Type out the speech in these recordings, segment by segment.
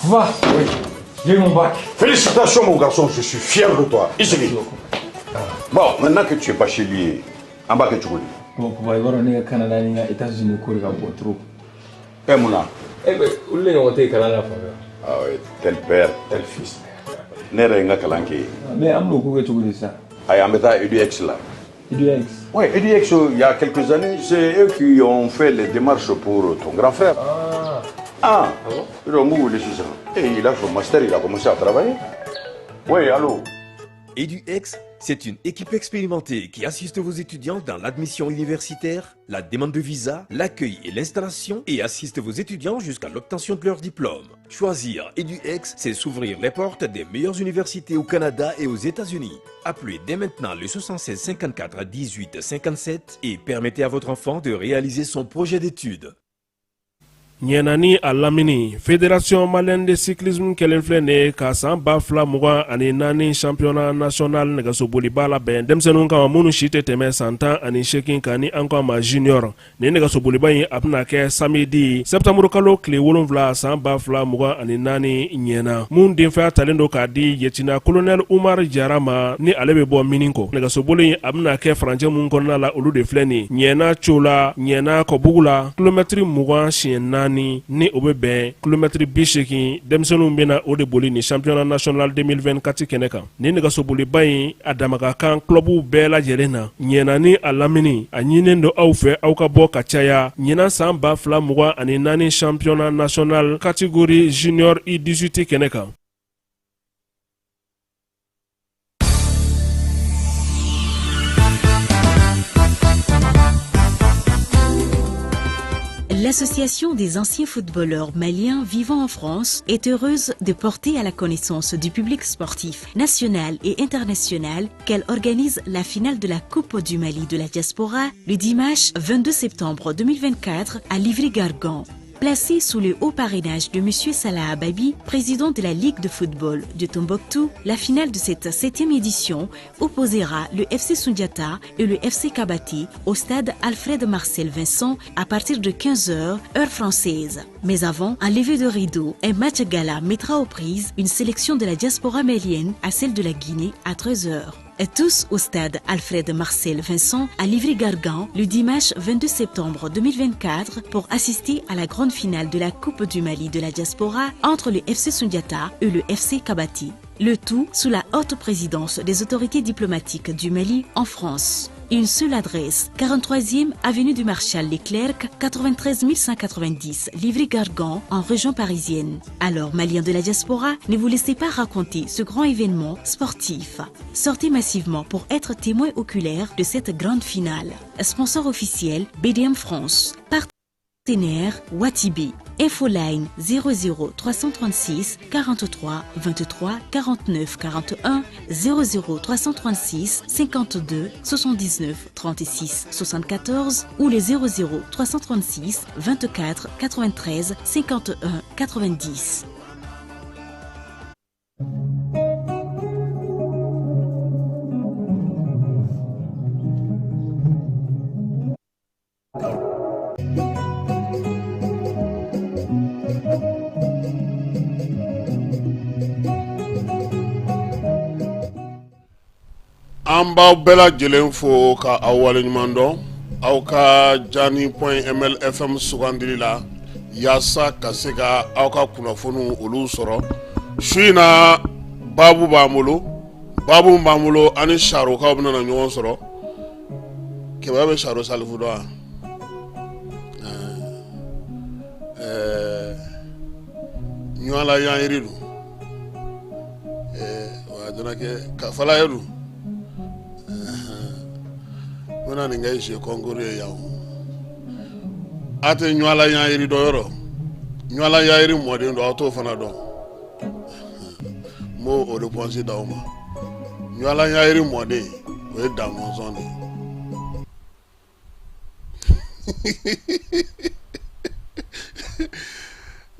Va. Oui. J'ai eu mon bac. Félicitations, mon garçon, je suis fier de toi. Ici. Bon, maintenant que tu es bachelier, an b'a kɛ cogo di? Bon, papa, i b'a dɔn ne ka Canada ni n ka États-Unis ko de ka bon trop. E mun na? Eh ben, olu de ɲɔgɔn tɛ yen kalan na fan fɛ. Ah oui, tel père, tel fils. Ne yɛrɛ ye n ka kalan kɛ yen. Mais an bɛn'o ko kɛ cogo di sisan? Ayi, an bɛ taa EDX la. EDX. Oui, EDX, il y a quelques années, c'est eux qui ont fait les démarches pour ton grand frère. Ah. Ah, Ah bon? Donc, vous voulez ça. Et il a son master, il a commencé à travailler. Oui, allô? EduX, c'est une équipe expérimentée qui assiste vos étudiants dans l'admission universitaire, la demande de visa, l'accueil et l'installation et assiste vos étudiants jusqu'à l'obtention de leur diplôme. Choisir EduX, c'est s'ouvrir les portes des meilleures universités au Canada et aux États-Unis. Appelez dès maintenant le 76 54 18 57 et permettez à votre enfant de réaliser son projet d'études. Ɲɛna ni a lamini, Fédération malienne de cyclisme kɛlen filɛ nin ye ka san 2024 championnat national nɛgɛsoboliba labɛn denmisɛnninw kama minnu si tɛ tɛmɛ san 18 kan, ni an ko a ma junior. Nin nɛgɛsoboliba in, a bɛna kɛ samedi septembre kalo tile 7 san 2024 Ɲɛna, mun denfaya talen don k'a di lieutenant colonel Umar Jara ma, ni ale bɛ bɔ mini kɔ. Nɛgɛsoboli in, a bɛna kɛ furancɛ mun kɔnɔna la, olu de filɛ nin: Ɲɛna Cola, Ɲɛna Kɔbugu la, kilomɛtiri 20 siɲɛ 4, ni o bɛ bɛn kilomɛtiri 80. Denmisɛnninw bɛna o de boli ni championnat national 2024 kɛnɛ kan. Nin nɛgɛsoboliba in, a dama ka kan clubw bɛɛ lajɛlen na Ɲɛna ni a lamini. A ɲininen don aw fɛ, aw ka bɔ ka caya ɲinan san 2024 championnat national catégorie junior U18 kɛnɛ kan. L'Association des anciens footballeurs maliens vivant en France est heureuse de porter à la connaissance du public sportif national et international qu'elle organise la finale de la Coupe du Mali de la diaspora le dimanche 22 septembre 2024 à Livry-Gargan. Placée sous le haut parrainage de M. Salah Ababi, président de la Ligue de football de Tombouctou, la finale de cette septième édition opposera le FC Sundiata et le FC Kabati au stade Alfred Marcel Vincent à partir de 15h, heure française. Mais avant, un lever de rideau, un match gala mettra aux prises une sélection de la diaspora malienne à celle de la Guinée à 13h. Tous au stade Alfred Marcel Vincent à Livry-Gargan le dimanche 22 septembre 2024 pour assister à la grande finale de la Coupe du Mali de la diaspora entre le FC Sundiata et le FC Kabati. Le tout sous la haute présidence des autorités diplomatiques du Mali en France. Une seule adresse, 43e avenue du Marshal Leclerc, 93 190, Livry-Gargan, en région parisienne. Alors, Maliens de la diaspora, ne vous laissez pas raconter ce grand événement sportif. Sortez massivement pour être témoin oculaire de cette grande finale. Sponsor officiel, BDM France. Partenaire, Watibi. Infoline 00 336 43 23 49 41 00 336 52 79 36 74 ou les 00 336 24 93 51 90. An b'aw bɛɛ lajɛlen fo ka aw waleɲuman dɔn aw ka Jani point MLFM sugandili la yaasa ka se ka aw ka kunnafoniw olu sɔrɔ. Su in na, baabu b'an bolo, baabu b'an bolo, ani sarokaw bɛna na ɲɔgɔn sɔrɔ. Kɛmɛ bɛ Saro Salifu dɔn wa? Ɲɔla yanri don wa kɛ kafala ye don. N bɛna nin kɛ jeu concours ye yan. A tɛ Ɲɔla yanri dɔn yɔrɔ? Ɲɔla yanri mɔden don, aw t'o fana dɔn. N b'o o réponse d'aw ma. Ɲɔla yanri mɔden, o ye Damɔzɔn de ye.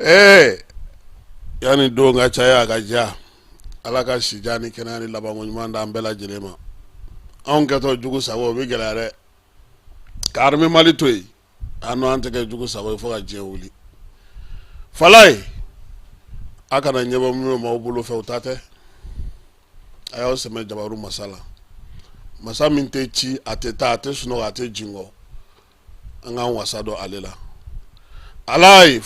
Ee, yanni don ka caya, a ka diya. Ala ka sijan ni kɛnɛya ni labanko ɲuman d'an bɛɛ lajɛlen ma. Anw kɛtɔ jugu sago, o bɛ gɛlɛya dɛ. Ka armée Mali to yen, an n'an tɛ kɛ jugu sago ye fo ka diɲɛ wuli. Falaye, A kana ɲɛbɔ min bɛ maaw bolo fɛ, o ta tɛ. A y'aw sɛmɛ jabaru masa la, masa min tɛ ci, a tɛ taa, a tɛ sunɔgɔ, a tɛ jingɔ. An k'an wasa don ale la. Ala ye n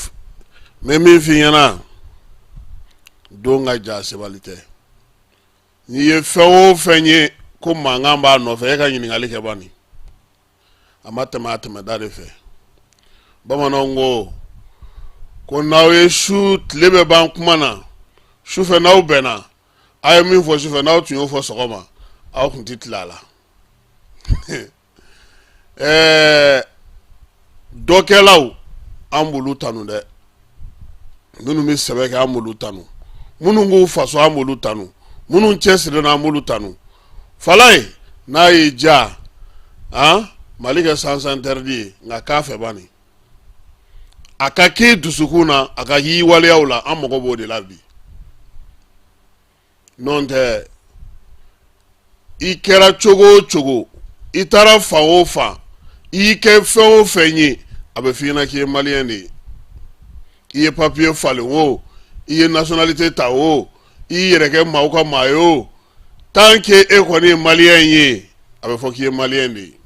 bɛ min f'i ɲɛna, don ka jan, sebali tɛ. N'i ye fɛn o fɛn ye ko mankan b'a nɔfɛ, e ka ɲininkali kɛ bani, a ma tɛmɛ a tɛmɛda de fɛ. Bamananw ko ko n'aw ye su tile bɛ ban kuma na, sufɛ n'aw bɛnna, aw ye min fɔ sufɛ, n'aw tun y'o fɔ sɔgɔma, aw tun tɛ tila a la. Dɔkɛlaw, an b'olu tanu dɛ. Minnu bɛ sɛbɛ kɛ, an b'olu tanu. Minnu k'u faso, an b'olu tanu. Minnu cɛsirilen an b'olu tanu. Falaye, n'a y'i diya han, Mali kɛ sens interdit ye, nka k'a fɛ bani, a ka k'i dusukun na, a ka y'i waleyaw la. An mago b'o de la bi. N'o tɛ, i kɛra cogo o cogo, i taara fan o fan, i y'i kɛ fɛn o fɛn ye, a bɛ f'i ɲɛna k'i ye maliyɛn de ye. I ye papiye falen o, i ye nationalité ta o, i y'i yɛrɛ kɛ maaw ka maa ye o, tant que e kɔni ye maliyɛn ye, a bɛ fɔ k'i ye maliyɛn de ye.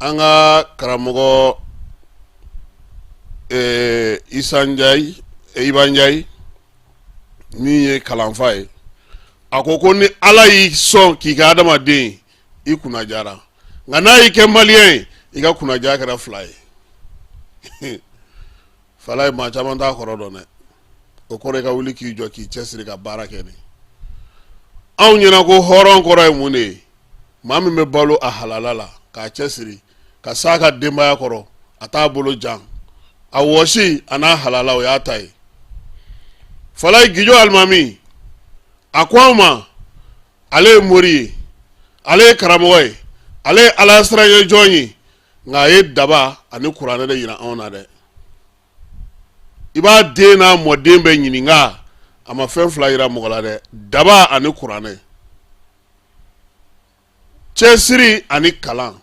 An ka karamɔgɔ Isa Njayi, Iba Njayi, min ye kalanfa ye, a ko ko ni Ala y'i sɔn k'i kɛ adamaden ye, i kunna diyara, nka n'a y'i kɛ maliyɛn ye, i ka kunnadiya kɛra fila ye. Falaye, maa caman t'a kɔrɔ dɔn dɛ. O kɔrɔ, i ka wuli k'i jɔ, k'i cɛsiri ka baara kɛ. Ni anw ɲɛna ko hɔrɔn kɔrɔ ye mun de ye? Maa min bɛ balo a halala la, k'a cɛsiri ka s'a ka denbaya kɔrɔ, a t'a bolo jan, a wɔsi a n'a halala, o y'a ta ye. Falaye, Gijo alimami, a ko anw ma, ale ye mori ye, ale ye karamɔgɔ ye, ale ye Ala siranɲɛ jɔn ye, nka a ye daba ani kuranɛ de yira anw na dɛ. I b'a den n'a mɔden bɛɛ ɲininka, a ma fɛn fila yira mɔgɔ la dɛ, daba ani kuranɛ, cɛsiri ani kalan.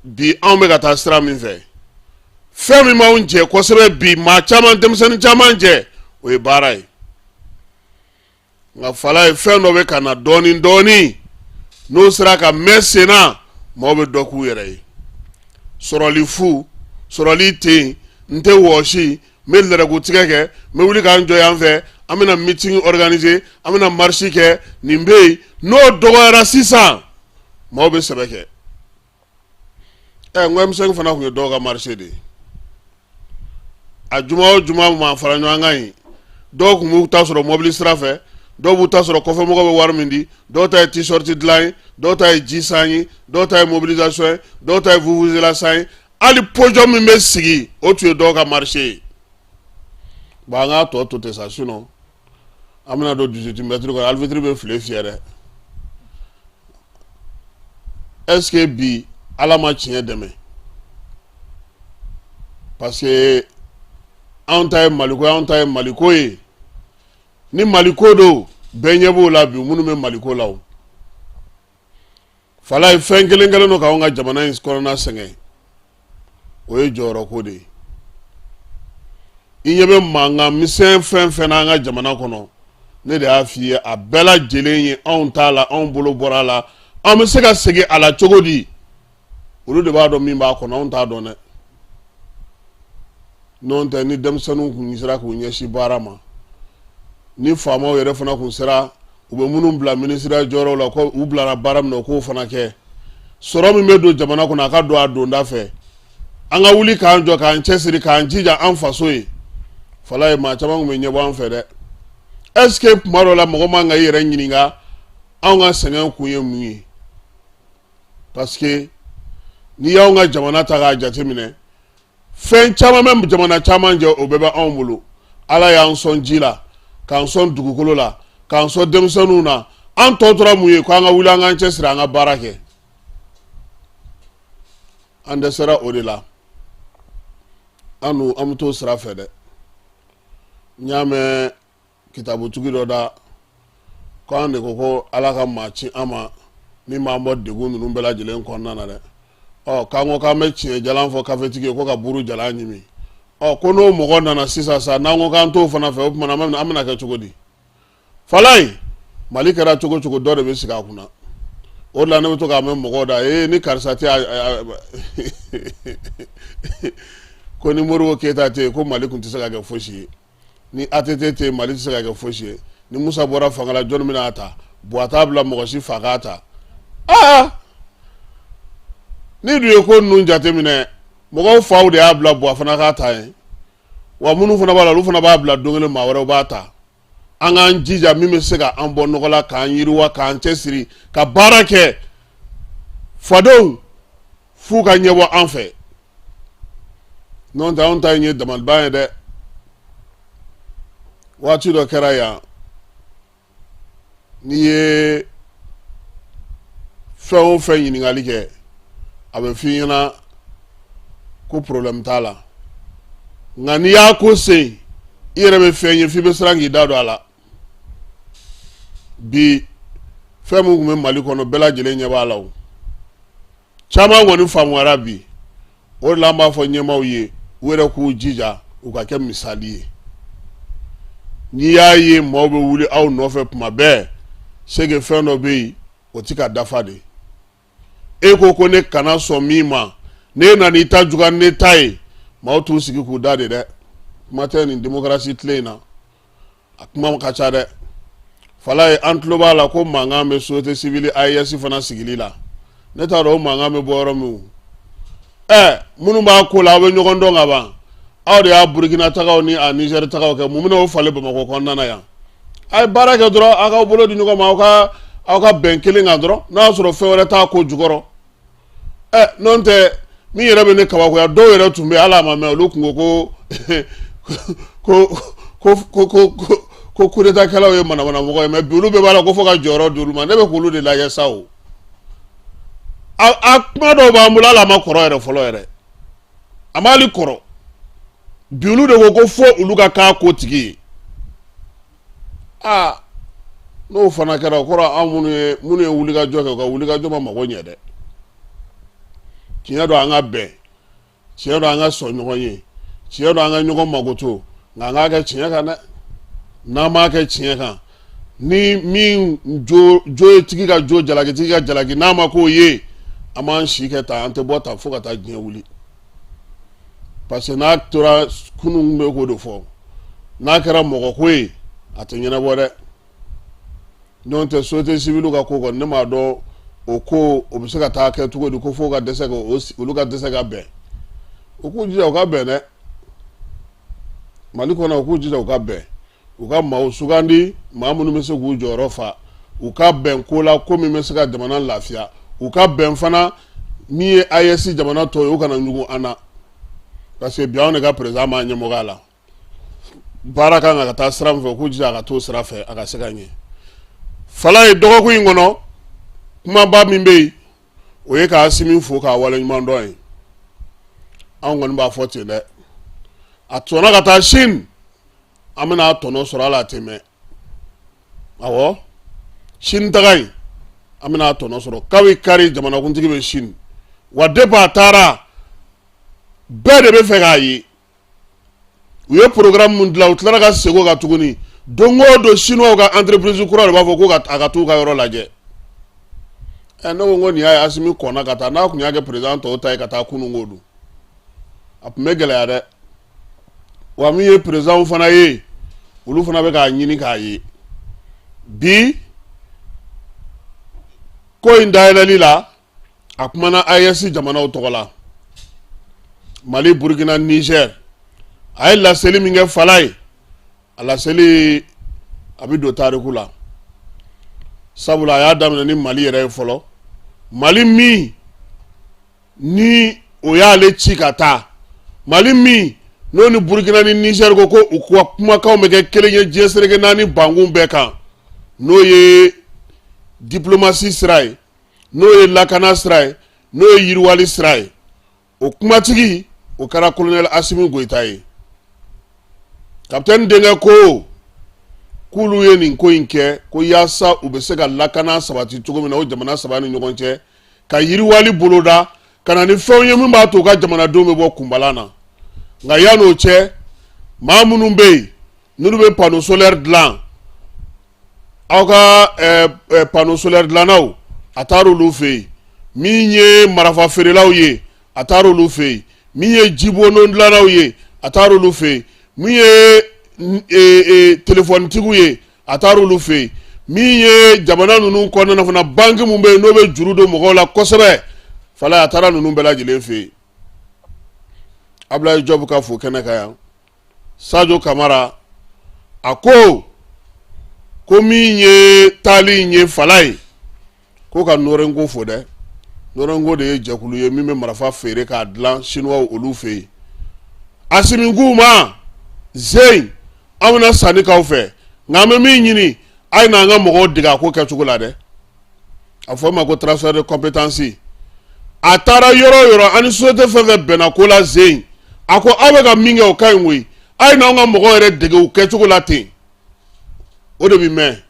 Bi anw bɛ ka taa sira min fɛ, fɛn min b'anw jɛ kosɛbɛ bi, maa caman, denmisɛnnin caman jɛ, o ye baara ye. Nka Falaye, fɛn dɔ bɛ ka na dɔɔnin dɔɔnin, n'o sera ka mɛn sen na, maaw bɛ dɔ k'u yɛrɛ ye. Sɔrɔli fu, sɔrɔli tɛ yen, n tɛ wɔsi, n bɛ lɛrɛkutigɛ kɛ, n bɛ wuli k'an jɔ yan fɛ, an bɛna meeting organiser, an bɛna marche kɛ, nin bɛ yen. N'o dɔgɔyara sisan, maaw bɛ sɛbɛ kɛ. N ko M5 fana tun ye dɔw ka marché de ye. A juma o juma, maa fara ɲɔgɔn kan yen, dɔw tun b'u ta sɔrɔ mobili sira fɛ, dɔw b'u ta sɔrɔ kɔfɛmɔgɔw bɛ wari min di, dɔw ta ye t-shirt dilan ye, dɔw ta ye ji san ye, dɔw ta ye mobilisation ye, dɔw ta ye vuvuzela san ye. Hali podium min bɛ sigi, o tun ye dɔw ka marché ye. Bon, an k'a tɔ to ten sa, sinon an bɛna don 18 mètres kɔnɔ, arbitre bɛ file fiyɛ dɛ. Est-ce que bi Ala ma tiɲɛ dɛmɛ? Parce que anw ta ye Maliko ye, anw ta ye Maliko ye. Ni Maliko don, bɛɛ ɲɛ b'o la bi, minnu bɛ Maliko la. O Falaye, fɛn kelen kɛlen don k'anw ka jamana in kɔnɔna sɛgɛn, o ye jɔyɔrɔko de ye. I ɲɛ bɛ mankan misɛn fɛn fɛn n'an ka jamana kɔnɔ, ne de y'a f'i ye, a bɛɛ lajɛlen ye anw t'a la, anw bolo bɔra a la. An bɛ se ka segin a la cogo di? Olu de b'a dɔn min b'a kɔnɔ, anw t'a dɔn dɛ. N'o tɛ, ni denmisɛnninw kun sera k'u ɲɛsin baara ma, ni faamaw yɛrɛ fana kun sera, u bɛ minnu bila minisiriya jɔyɔrɔw la, ko u bilara baara min na, u k'o fana kɛ. Sɔrɔ min bɛ don jamana kɔnɔ, a ka don a donda fɛ. An ka wuli k'an jɔ, k'an cɛsiri, k'an jija an faso ye. Falaye, maa caman tun bɛ ɲɛbɔ an fɛ dɛ. Est ce que tuma dɔ la, mɔgɔ man ka i yɛrɛ ɲininka, anw ka sɛgɛn kun ye mun ye? Parce que n'i y'anw ka jamana ta k'a jateminɛ, fɛn caman bɛ jamana caman jɛ, o bɛɛ bɛ anw bolo. Ala y'an sɔn ji la, k'an sɔn dugukolo la, k'an sɔn denmisɛnninw na. An tɔ tora mun ye? Ko an ka wuli, an k'an cɛsiri, an ka baara kɛ. An dɛsɛra o de la. An dun, an bɛ t'o sira fɛ dɛ. N y'a mɛn kitabutigi dɔ da ko an de ko ko Ala ka maa ci an ma min b'an bɔ degun ninnu bɛɛ lajɛlen kɔnɔna na dɛ. Ɔ k'an ko k'an bɛ tiɲɛ jalan fɔ kafetigi ye ko ka buru jalan ɲimi. Ɔ ko n'o mɔgɔ nana sisan sa, n'an ko k'an t'o fana fɛ, o tuma na an bɛna kɛ cogo di? Falayi, Mali kɛra cogo cogo, dɔ de bɛ sigi a kunna. O de la ne bɛ to k'a mɛn mɔgɔw da, ee ni karisa tɛ, ko ni Modibo Keyita tɛ yen, ko Mali tun tɛ se ka kɛ fosi ye. Ni ATT tɛ yen, Mali tɛ se ka kɛ fosi ye. Ni Musa bɔra fanga la, jɔnni bɛna a ta? Buwa t'a bila mɔgɔ si fa k'a ta. Aa, n'i dun ye ko ninnu jateminɛ, mɔgɔw faw de y'a bila Buwa fana k'a ta yen. Wa minnu fana b'a la, olu fana b'a bila don kelen, maa wɛrɛw b'a ta. An k'an jija min bɛ se ka an bɔ nɔgɔ la, k'an yiriwa, k'an cɛsiri ka baara kɛ. Fadenw f'u ka ɲɛbɔ an fɛ, n'o tɛ anw ta in ye dabaliban ye dɛ. Waati dɔ kɛra yan, n'i ye fɛn o fɛn ɲininkali kɛ, a bɛ f'i ɲɛna ko problème t'a la. Nka n'i y'a ko sen, i yɛrɛ bɛ fɛn ye f'i bɛ siran k'i da don a la. Bi fɛn min tun bɛ Mali kɔnɔ, bɛɛ lajɛlen ɲɛ b'a la. O caman kɔni faamuyara bi. O de la an b'a fɔ ɲɛmaaw ye, u yɛrɛ k'u jija u ka kɛ misali ye. N'i y'a ye maaw bɛ wuli aw nɔfɛ tuma bɛɛ, c'est que fɛn dɔ bɛ yen, o tɛ ka dafa de. E ko ko ne kana sɔn min ma, ne nana i ta juguya ne ta ye, maaw t'u sigi k'u da de dɛ. Kuma tɛ nin démocratie tile in na, a kuma ka ca dɛ. Falaye, an tulo b'a la ko mankan bɛ société civile AES fana sigili la. Ne t'a dɔn o mankan bɛ bɔ yɔrɔ min. Ɛ, minnu b'a ko la, aw bɛ ɲɔgɔn dɔn ka ban. Aw de y'a Burukina tagaw ni a Nizɛri tagaw kɛ. Mun bɛna o falen Bamakɔ kɔnɔna na yan? A ye baara kɛ dɔrɔn, aw k'aw bolo di ɲɔgɔn ma, aw ka bɛn kelen kan dɔrɔn, n'a y'a sɔrɔ fɛn wɛrɛ t'a ko jukɔrɔ. Ɛ, n'o tɛ, min yɛrɛ bɛ ne kabakoya, dɔw yɛrɛ tun bɛ, hali a ma mɛn, olu tun ko ko ko ko ko ko ko coup d'état kɛlaw ye manamana mɔgɔ ye. Mais bi, olu bɛɛ b'a la ko fo ka jɔyɔrɔ di olu ma. Ne bɛ k'olu de lajɛ sa. O a kuma dɔw b'an bolo, hali a ma kɔrɔ yɛrɛ fɔlɔ yɛrɛ, a m'ale kɔrɔ. Bi, olu de ko ko fo olu ka k'a ko tigi ye. Aa, n'o fana kɛra, o kɔrɔ anw minnu ye wulikajɔ kɛ, u ka wulikajɔ ma mago ɲɛ dɛ. Tiɲɛ don, an ka bɛn. Tiɲɛ don, an ka sɔn ɲɔgɔn ye. Tiɲɛ don, an ka ɲɔgɔn makoto. Nka an k'a kɛ tiɲɛ kan dɛ. N'an m'a kɛ tiɲɛ kan, ni min jo jo ye tigi ka jo, jalaki tigi ka jalaki, n'a ma k'o ye, an b'an si kɛ tan, an tɛ bɔ tan fo ka taa diɲɛ wuli. Parce que n'a tora kunun bɛ k'o de fɔ, n'a kɛra mɔgɔ ko ye, a tɛ ɲɛnabɔ dɛ. N'o tɛ, société civile ka ko kɔni, ne m'a dɔn o ko o bɛ se ka taa kɛ cogo di, ko fo ka dɛsɛ ka olu ka dɛsɛ ka bɛn. U k'u jija u ka bɛn dɛ. Mali kɔnɔ, u k'u jija u ka bɛn, u ka maaw sugandi, maa minnu bɛ se k'u jɔyɔrɔ fa, u ka bɛn ko la, ko min bɛ se ka jamana lafiya. U ka bɛn fana, min ye AES jamana tɔw ye, u kana ɲugun an na. Parce que bi, anw de ka président b'a ɲɛmɔgɔya la. Baara kan ka taa sira min fɛ, u k'u jija a ka t'o sira fɛ, a ka se ka ɲɛ. Falaye, dɔgɔkun in kɔnɔ, kumaba min bɛ yen, o ye k'Asimi fo k'a waleɲuman dɔn ye. Anw kɔni b'a fɔ ten dɛ. A tɔnɔ ka taa Chine, an bɛna a tɔnɔ sɔrɔ a la, a tɛ mɛn. Awɔ, Chine taga in, an bɛna a tɔnɔ sɔrɔ. Kabi kari, jamanakuntigi bɛ Chine wa. Depuis a taara, bɛɛ de bɛ fɛ k'a ye. U ye programme min dilan, u tilara ka segin o kan tuguni. Don o don, chinois ka entreprise kura de b'a fɔ ko a ka t'u ka yɔrɔ lajɛ. Ɛ, ne ko n ko nin y'a ye, Asimi kɔnna ka taa. N'a tun y'a kɛ président tɔw ta ye ka taa kunun ko dun, a tun bɛ gɛlɛya dɛ. Wa min ye président fana ye, olu fana bɛ k'a ɲini k'a ye. Bi ko in dayɛlɛli la, a kumana AES jamanaw tɔgɔ la, Mali, Burukina, Niger. A ye laseli min kɛ, Falaye, a laseli a bɛ don tariku la, sabula a y'a daminɛ ni Mali yɛrɛ ye fɔlɔ. Mali min ni o y'ale ci ka taa, Mali min n'o ni Burukina ni Niger ko ko u ka kumakanw bɛ kɛ kelen ye diɲɛ seleke naani bankun bɛɛ kan, n'o ye diplomatie sira ye, n'o ye lakana sira ye, n'o ye yiriwali sira ye, o kumatigi o kɛra colonel Asimi Goyita ye. Kapitɛni denkɛ ko k'olu ye nin ko in kɛ ko yaasa u bɛ se ka lakana sabati cogo min na o jamana saba ni ɲɔgɔn cɛ, ka yiriwali boloda. ka na ni fɛnw ye min b'a to u ka jamanadenw bɛ bɔ kunbalan na. Nka yan'o cɛ, maa minnu bɛ yen n'olu bɛ panneau solaire dilan, aw ka panneau solaire dilannaw, a taara olu fɛ yen. Min ye marafa feerelaw ye, a taara olu fɛ yen. Min ye jibondon dilannaw ye, a taara olu fɛ yen. Min ye telefɔnitigiw ye, a taara olu fɛ yen. Min ye jamana ninnu kɔnɔna na fana, banki min bɛ yen n'o bɛ juru don mɔgɔw la kosɛbɛ, Falaye, a taara ninnu bɛɛ lajɛlen fɛ yen. Abulayi Jɔbu ka fo kɛnɛ kan yan. Sajo Kamara a ko ko min ye taali in ye, Falaye, ko ka Norinco fo dɛ. Norinco de ye jɛkulu ye min bɛ marifa feere k'a dilan Siniwaw olu fɛ yen. Asimi k'u ma zen, an bɛna sanni k'aw fɛ, nka an bɛ min ɲini, a ye n'an ka mɔgɔw dege a ko kɛcogo la dɛ. A fɔ ma ko transfert de compétence. A taara yɔrɔ o yɔrɔ, ani société fɛn fɛn bɛnna ko la zen, a ko aw bɛ ka min kɛ, o ka ɲi koyi, a ye n'anw ka mɔgɔw yɛrɛ dege u kɛcogo la ten, o de bɛ mɛn.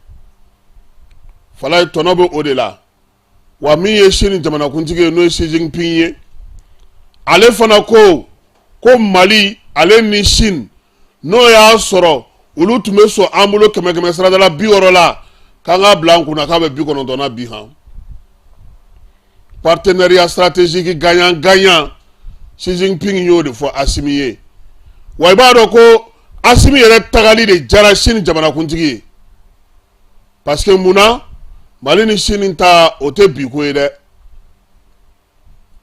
Falaye, tɔnɔ bɛ o de la. Wa min ye Sini jamanakuntigi ye, n'o ye Xi Jinping ye, ale fana ko ko Mali ale ni Sini, n'o y'a sɔrɔ olu tun bɛ sɔn an bolo kɛmɛ kɛmɛ sarada la 60 la, k'an k'a bila an kunna k'a bɛ 90 na bi han. Partenariat stratégique gagnant gagnant, Xi Jinping y'o de fɔ Asimi ye. Wa i b'a dɔn ko Asimi yɛrɛ tagali de diyara Sini jamanakuntigi ye, parce que mun na, Mali ni Sini ta, o tɛ bi ko ye dɛ,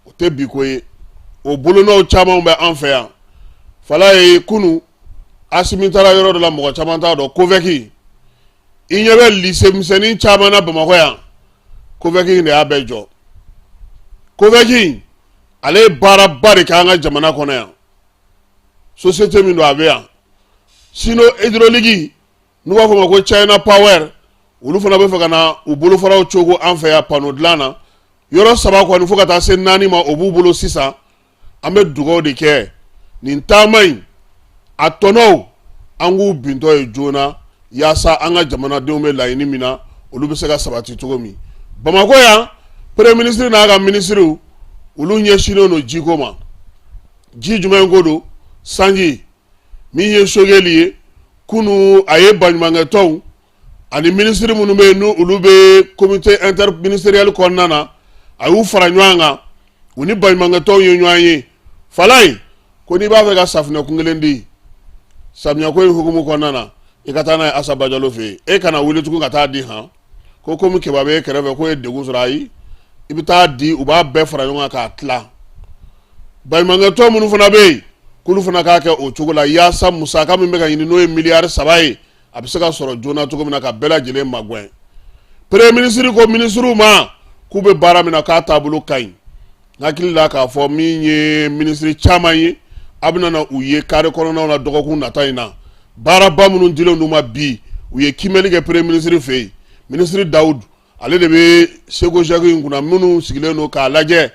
o tɛ bi ko ye. O bolonɔw caman bɛ an fɛ yan. Falaye, kunu Asimi taara yɔrɔ dɔ la, mɔgɔ caman t'a dɔn, COVEC. I ɲɛ bɛ lycée misɛnnin caman na Bamakɔ yan, COVEC de y'a bɛɛ jɔ. COVEC, ale ye baaraba de kɛ an ka jamana kɔnɔ yan. Société min don, a bɛ yan. Sino hydraulique, n'u b'a fɔ ma ko China Power, olu fana bɛ fɛ ka na u bolofaraw cogo an fɛ yan panneau dilan na. Yɔrɔ saba kɔni fo ka taa se naani ma, o b'u bolo sisan. An bɛ dugawu de kɛ nin taama in a tɔnɔw, an k'u bintɔ ye joona, yaasa an ka jamanadenw bɛ laɲini min na, olu bɛ se ka sabati cogo min. Bamakɔ yan, premier ministre n'a ka minisiriw, olu ɲɛsinnen don jiko ma. Ji jumɛn ko don? Sanji. Min ye Choguel ye, kunu a ye baɲumankɛtɔnw ani minisiri minnu bɛ yen, n'u olu bɛ comité interministériel kɔnɔna na, a y'u fara ɲɔgɔn kan, u ni baɲumankɛtɔnw ye ɲɔgɔn ye. Falaye ko n'i b'a fɛ ka safunɛ kun kelen di samiyɛko in hukumu kɔnɔna na, i ka taa n'a ye Asa Bajalo fɛ yen. E kana wuli tugun ka taa di han, ko komi Keba bɛ e kɛrɛfɛ, k'o ye degun sɔrɔ. Ayi, i bɛ taa di, u b'a bɛɛ fara ɲɔgɔn kan k'a tila. Baɲumankɛtɔn minnu fana bɛ yen, k'olu fana k'a kɛ o cogo la, yaasa musaka min bɛ ka ɲini, n'o ye miliyari 3 ye, a bɛ se ka sɔrɔ joona cogo min na ka bɛɛ lajɛlen magɛn. Premier ministre ko minisiriw ma k'u bɛ baara min na, k'a taabolo ka ɲi. N hakili la k'a fɔ min ye minisiri caman ye, a bɛna na u ye kare kɔnɔnaw na dɔgɔkun nata in na. Baaraba minnu dilen d'u ma bi, u ye kiimɛli kɛ premier ministre fɛ yen. Minisiri Dawudu, ale de bɛ SEGOJEC in kunna, minnu sigilen don k'a lajɛ.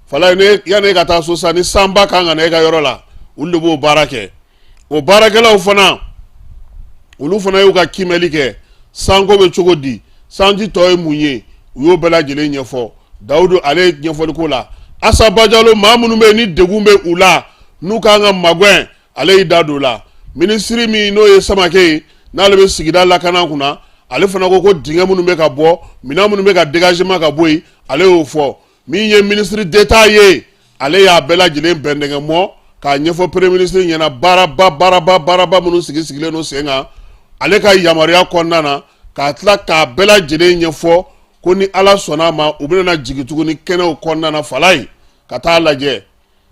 Falaye, yanni e ka taa so sa, ni sanba kan ka na e ka yɔrɔ la, olu de b'o baara kɛ. O baarakɛlaw fana, olu fana y'u ka kiimɛli kɛ, sanko bɛ cogo di, sanji tɔ ye mun ye, u y'o bɛɛ lajɛlen ɲɛfɔ. Dawudu, ale ye ɲɛfɔli k'o la. Asa Bajalo, maa minnu bɛ yen ni degun bɛ u la, n'u kan ka magɛn, ale y'i da don o la. Minisiri min n'o ye Samakɛ ye, n'ale bɛ sigida lakana kunna, ale fana ko ko dingɛ minnu bɛ ka bɔ, minɛn minnu bɛ ka dégagement ka bɔ yen, ale y'o fɔ. Min ye ministre d'État ye, ale y'a bɛɛ lajɛlen bɛndɛngɛ mɔ k'a ɲɛfɔ premier ministre ɲɛna, baaraba baaraba baaraba minnu sigi sigilen don sen kan ale ka yamaruya kɔnɔna na, k'a tila k'a bɛɛ lajɛlen ɲɛfɔ ko ni Ala sɔnna a ma, u bɛna jigin tuguni kɛnɛw kɔnɔna na, Falaye, ka taa lajɛ.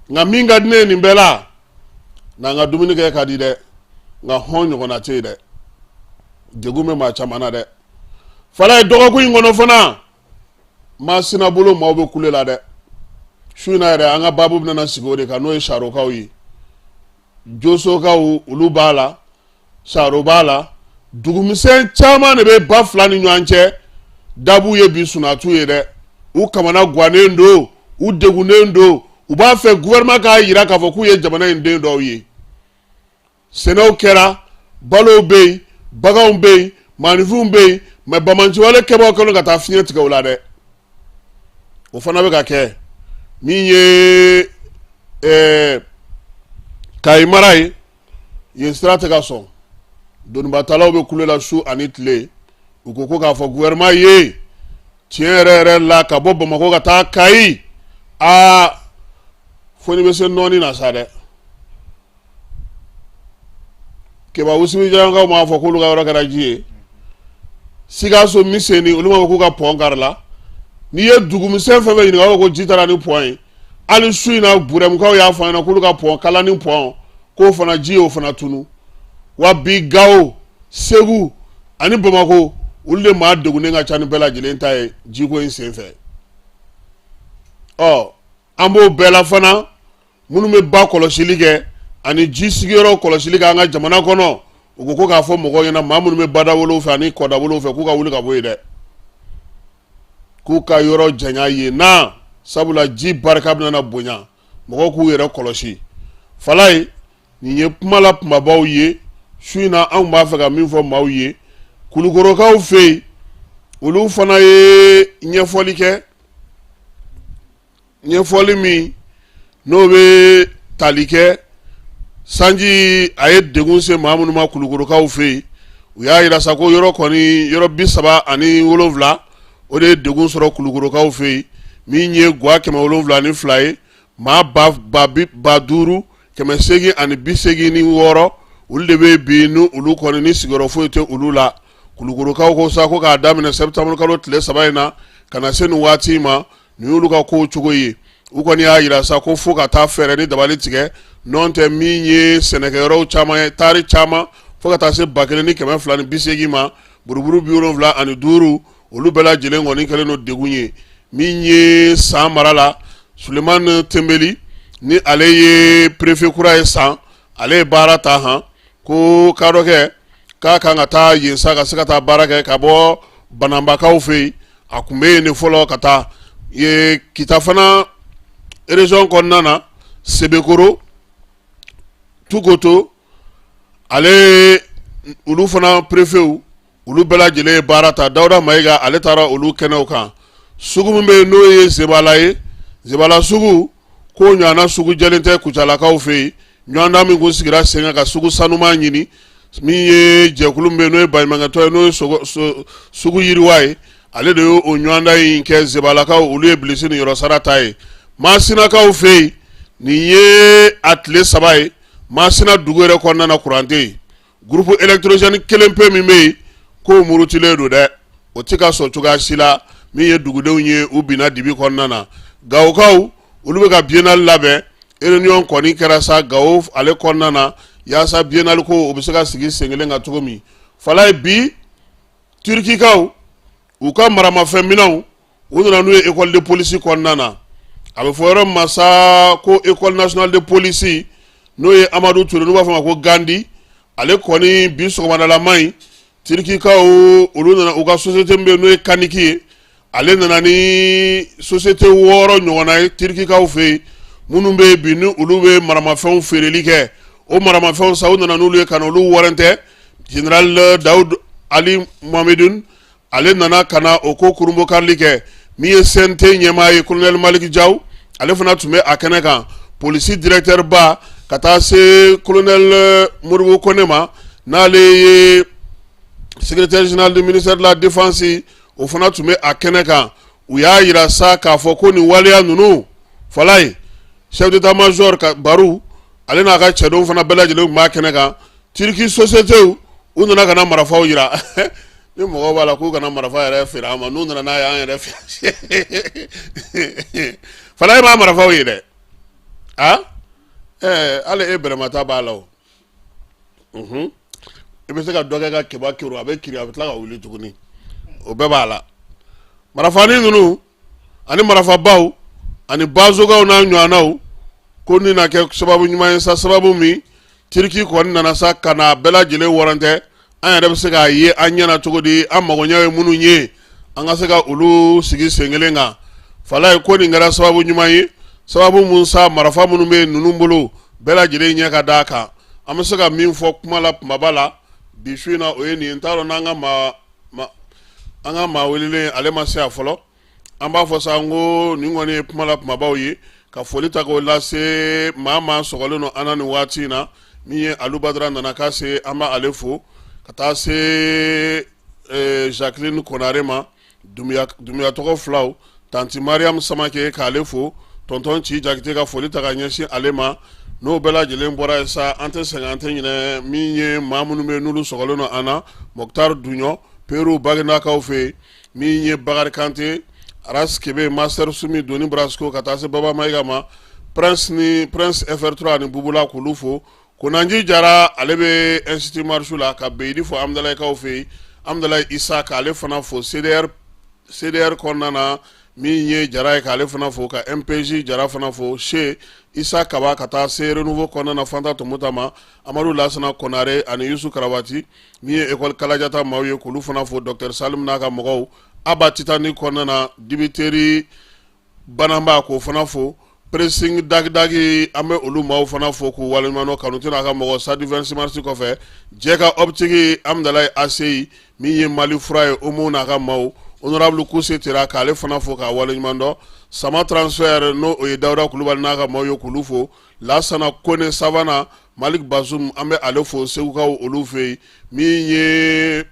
Nka min ka di ne ye nin bɛɛ la, n'an ka dumuni kɛ ka di dɛ, nka hɔn ɲɔgɔnna tɛ yen dɛ. Degun bɛ maa caman na dɛ, Falaye. Dɔgɔkun in kɔnɔ fana, Masina bolo maaw bɛ kule la dɛ. Su in na yɛrɛ, an ka baabu bɛna sigi o de kan, n'o ye Sarokaw ye. Josokaw, olu b'a la, Saro b'a la, dugumisɛn caman de bɛ ba fila ni ɲɔgɔn cɛ. Dabu ye bi sunatu ye dɛ. U kamana gannen don, u degunnen don, u b'a fɛ gouvernement k'a jira k'a fɔ k'u ye jamana in den dɔw ye. Sɛnɛw kɛra, balow bɛ yen, baganw bɛ yen, maaninfinw bɛ yen, mais bamanciwale kɛbaaw kɛlen ka taa fiɲɛ tigɛ u la dɛ. O fana bɛ ka kɛ. Min ye Kayi mara ye, yen sira tɛ ka sɔn, donibatalaw bɛ kule la su ani tile. U ko ko k'a fɔ gouvernement ye tiɲɛ yɛrɛ yɛrɛ la, ka bɔ Bamakɔ ka taa Kayi, aa fo n'i bɛ se nɔɔni na sa dɛ. Keba Usimijankaw m'a fɔ k'olu ka yɔrɔ kɛra ji ye. Sikaso Miseni, olu m'a fɔ k'u ka pɔn karila. N'i ye dugumisɛn fɛn fɛn ɲininka, ko ji taara ni pɔn ye. Hali su in na, Burɛmukaw y'a fɔ an ɲɛna k'olu ka pɔn Kalani pɔn, k'o fana ji y'o fana tunu. Wa bi Gawo, Segu ani Bamakɔ, olu de maa degunnen ka ca ni bɛɛ lajɛlen ta ye jiko in senfɛ. Ɔ an b'o bɛɛ la fana, minnu bɛ ba kɔlɔsili kɛ ani ji sigiyɔrɔ kɔlɔsili kɛ an ka jamana kɔnɔ, u ko ko k'a fɔ mɔgɔw ɲɛna, maa minnu bɛ badawolow fɛ ani kɔdawolow fɛ, k'u ka wuli ka bɔ yen dɛ, k'u ka yɔrɔ janya yen na, sabula ji barika bɛna na bonya, mɔgɔw k'u yɛrɛ kɔlɔsi. Falaye, nin ye kuma la kumabaw ye su in na, anw b'a fɛ ka min fɔ maaw ye. Kulukorokaw fɛ yen, olu fana ye ɲɛfɔli kɛ, ɲɛfɔli min n'o bɛ tali kɛ sanji a ye degun se maa minnu ma Kulukorokaw fɛ yen. U y'a jira sa ko yɔrɔ kɔni, yɔrɔ 37, o de ye degun sɔrɔ Kulukorokaw fɛ yen, min ye gwa 702 ye. Maa 5886, olu de bɛ bi ni olu kɔni ni sigiyɔrɔ foyi tɛ olu la. Kulukorokaw ko sa ko k'a daminɛ septembre kalo tile 3 in na ka na se nin waati in ma, nin y'olu ka kow cogo ye. U kɔni y'a jira sa ko fo ka taa fɛɛrɛ ni dabali tigɛ, n'o tɛ min ye sɛnɛkɛyɔrɔw caman ye, taari caman fo ka taa se 1280 ma, buruburu 75, olu bɛɛ lajɛlen kɔni kɛlen don degun ye. Min ye San mara la, Sulemani Tenbeli, ni ale ye préfet kura ye San, ale ye baara ta han ko kadɔ kɛ k'a kan ka taa yen sa ka se ka taa baara kɛ ka bɔ Bananbakaw fɛ yen. A tun bɛ yen de fɔlɔ ka taa ye Kita fana région kɔnɔna na, Sebekoro, Tukoto, ale olu fana préfetw, olu bɛɛ lajɛlen ye baara ta. Dawuda Mayiga, ale taara olu kɛnɛw kan. Sugu min bɛ yen n'o ye Zebala ye, Zebala sugu, k'o ɲɔgɔnna sugu jɛlen tɛ Kucalakaw fɛ yen. Ɲɔgɔndan min kun sigira sen kan ka sugu sanuman ɲini, min ye jɛkulu min bɛ yen n'o ye baɲumankɛtɔn ye, n'o ye sugu yiriwa ye, ale de y'o ɲɔgɔndan in kɛ. Zebalakaw, olu ye bilisi niyɔrɔ sara ta ye. Masinakaw fɛ yen, nin ye a tile 3 ye, Masina dugu yɛrɛ kɔnɔna na, kuran tɛ yen. Groupe électrogène kelen pe min bɛ yen, k'o murutilen don dɛ, o tɛ ka sɔn cogoya si la. Min ye dugudenw ye, u binna dibi kɔnɔna na. Gawokaw, olu bɛ ka biennale labɛn. Réunion kɔni kɛra sa Gawo ale kɔnɔna na, yaasa biennale ko o bɛ se ka sigi sen kelen kan cogo min. Falaye, bi Turikikaw, u ka maramafɛn minɛnw, u nana n'u ye école de police kɔnɔna na. A bɛ fɔ yɔrɔ min ma sa ko école nationale de police, n'o ye Amadu Ture, n'u b'a fɔ a ma ko Gandi, ale kɔni bi sɔgɔmadalama in, Turikikaw olu nana, u ka société min bɛ yen n'o ye Kaniki ye, ale nana ni société 6 ɲɔgɔnna ye Turikikaw fɛ yen, minnu bɛ yen bi ni olu bɛ maramafɛnw feereli kɛ. O maramafɛnw sa, u nana n'olu ye ka na olu warantɛ. Général Dawud Ali Mohamedine, ale nana ka na o ko kurunbonkarili kɛ. Min ye CNT ɲɛmaa ye, colonel Malick Diaw, ale fana tun bɛ a kɛnɛ kan. Polisi directeur ba ka taa se colonel Modibo Kone ma, n'ale ye secrétaire général du ministère de la défense, o fana tun bɛ a kɛnɛ kan. U y'a jira sa k'a fɔ ko nin waleya ninnu, Falaye, chef d'état-major ka Baru, ale n'a ka cɛdenw fana bɛɛ lajɛlen tun b'a kɛnɛ kan. Turki société, u nana ka na marifaw jira. Ni mɔgɔw b'a la k'u kana marifa yɛrɛ feere an ma, n'u nana n'a ye an yɛrɛ fɛ, Falaye b'a marifaw ye dɛ. A ɛɛ hali e bɛrɛmata b'a la o, i bɛ se ka dɔ kɛ ka keba kiri, a bɛ kiri, a bɛ tila ka wuli tuguni, o bɛɛ b'a la. Marifanin ninnu ani marifabaw ani bazokaw n'a ɲɔgɔnnaw, ko nin na kɛ sababu ɲuman ye sa, sababu min Turki kɔni nana sa ka na bɛɛ lajɛlen warantɛ. An yɛrɛ bɛ se k'a ye an ɲɛna cogo di, an magoɲɛ ye minnu ye, an ka se ka olu sigi sen kelen kan. Falaye, ko nin kɛra sababu ɲuman ye, sababu mun sa marifa minnu bɛ ninnu bolo, bɛɛ lajɛlen ɲɛ ka d'a kan. An bɛ se ka min fɔ kuma la kumaba la bi su in na, o ye nin ye. N t'a dɔn n'an ka maa an ka maa welelen, ale ma se a fɔlɔ. An b'a fɔ sa n ko nin kɔni ye kuma la kumabaw ye, ka foli ta k'o lase maa maa sɔgɔlen don an na nin waati in na. Min ye Alu Badara nana ka se, an b'ale fo, ka taa se Jacqueline Konare ma, Dunbiya tɔgɔ filaw, tanti Mariam Samake, k'ale fo, tonton Ci Jakite, ka foli ta ka ɲɛsin ale ma. N'o bɛɛ lajɛlen bɔra yen sa, an tɛ sɛgɛn, an tɛ ɲinɛ min ye maa minnu bɛ n'olu sɔgɔlen don an na, Moctar Duɲɔ Peru Baginakaw fɛ yen, min ye Bakari Kante, Aras Kebe, Master Sumi Doni Brasco, ka taa se Baba Mayiga ma, Prince ni Prince FR3 ani Bubula, k'olu fo. Konanji Jara, ale bɛ Institut Marchou la, ka Beyidi fo Amdalayikaw fɛ yen, Amdalayi Isa, k'ale fana fo CDR CDR kɔnɔna na, min ye Jara ye, k'ale fana fo, ka MPJ Jara fana fo, Se Isa Kaba, ka taa se Renouveau kɔnɔna na, Fanta Tɔmɔta ma, Amadu Lasana Konare ani Yusu Karabati, min ye école Kalajata maaw ye, k'olu fana fo, docteur Salim n'a ka mɔgɔw, Aba Titani kɔnɔna na, dibiteri Bananba, k'o fana fo, pressing dagidagi, an bɛ olu maaw fana fo k'u waleɲuman dɔn, Kanute n'a ka mɔgɔ, Stade 26 mars kɔfɛ, jɛ ka optique Amdalayi ACI, min ye Mali fura ye, Omo n'a ka maaw, honorable Kuse Tera, k'ale fana fo k'a waleɲuman dɔn, Sama transfert, n'o o ye Dawuda Kulubali n'a ka maaw ye, k'olu fo, Lasana Kone Savana, Malik Bazum, an bɛ ale fo Segukaw olu fɛ yen, min ye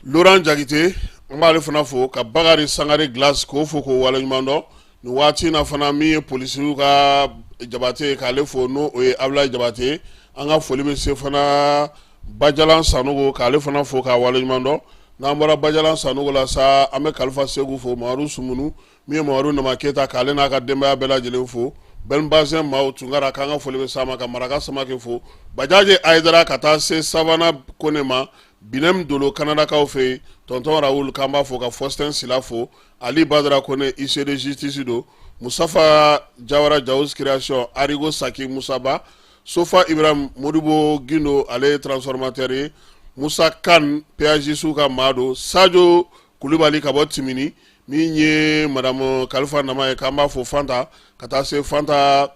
Laurent Jakite, an b'ale fana fo, ka Bakari Sangare Glace k'o fo k'o waleɲuman dɔn nin waati in na fana. Min ye polisiw ka Jabate ye, k'ale fo, n'o o ye Abulayi Jabate. An ka foli bɛ se fana Bajalan Sanogo, k'ale fana fo k'a waleɲuman dɔn. N'an bɔra Bajalan Sanogo la sa, an bɛ Kalifa Segu fo, Mamadu Sumunu, min ye Mamadu Nama Keyita, k'ale n'a ka denbaya bɛɛ lajɛlen fo, Bɛnbazɛn maaw Tunkara, k'an ka foli bɛ s'a ma, ka Maraka Samake fo, Bajaje Ayidara, ka taa se Savana Kone ma, Binɛm Dolo Kanadakaw fɛ yen, tonton Raoul, k'an b'a fo, ka Faustin Sila fo, Ali Badara Kone, huissier de justice don, Musafa Jawara, Jawus Création, Arigo Saki Musaba, Sofa Ibrahim Modibo Gindo, ale ye transformateur ye, Musa Kan, péagiste ka maa don, Sajo Kulubali ka bɔ Timini, min ye madame Kalifa Nama ye, k'an b'a fo, Fanta, ka taa se Fanta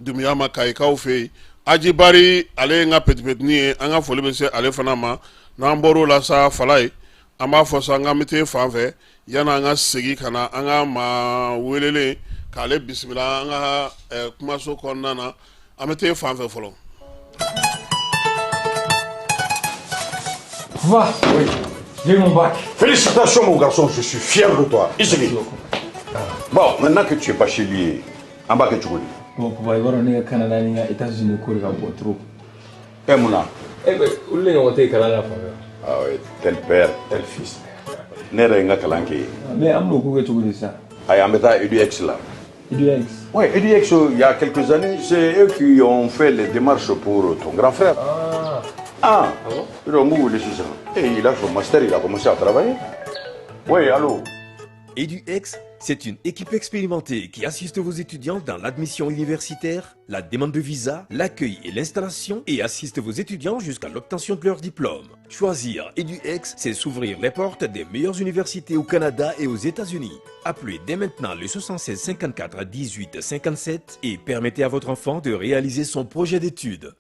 Dunbiya ma Kayikaw fɛ yen, Aji Bari, ale ye n ka petit-petitnin ye, an ka foli bɛ se ale fana ma. N'an bɔr'o la sa, Fala ye, an b'a fɔ sa an k'an bɛ t'e fan fɛ yanni an ka segin ka na an ka maa welelen k'ale bisimila an ka kumaso kɔnɔna na. An bɛ t'e fan fɛ fɔlɔ. Va, oui, j'ai mon bac. Félicitations mon garçon, je suis fier de toi. I sigi. Bon, maintenant que tu es bachelier, an b'a kɛ cogo di? Bon papa, i b'a dɔn ne ka Canada ni n ka États-Unis ko de ka bon trop. E mun na? Eh ben, olu de ɲɔgɔn tɛ yen kalan na fan fɛ. Ah oui, tel père, tel fils. Ne yɛrɛ ye n ka kalan kɛ yen. Mais an bɛn'o ko kɛ cogo di sisan? Ayi, an bɛ taa EDUX la. EDUX? Oui, EDUX, il y a quelques années, c'est eux qui ont fait les démarches pour ton grand frère. Ah. Ah, Ah bon? Donc, vous voulez ça. Et il a son master, il a commencé à travailler. Oui, allô? EduX, c'est une équipe expérimentée qui assiste vos étudiants dans l'admission universitaire, la demande de visa, l'accueil et l'installation et assiste vos étudiants jusqu'à l'obtention de leur diplôme. Choisir EduX, c'est s'ouvrir les portes des meilleures universités au Canada et aux États-Unis. Appelez dès maintenant le 76 54 18 57 et permettez à votre enfant de réaliser son projet d'études.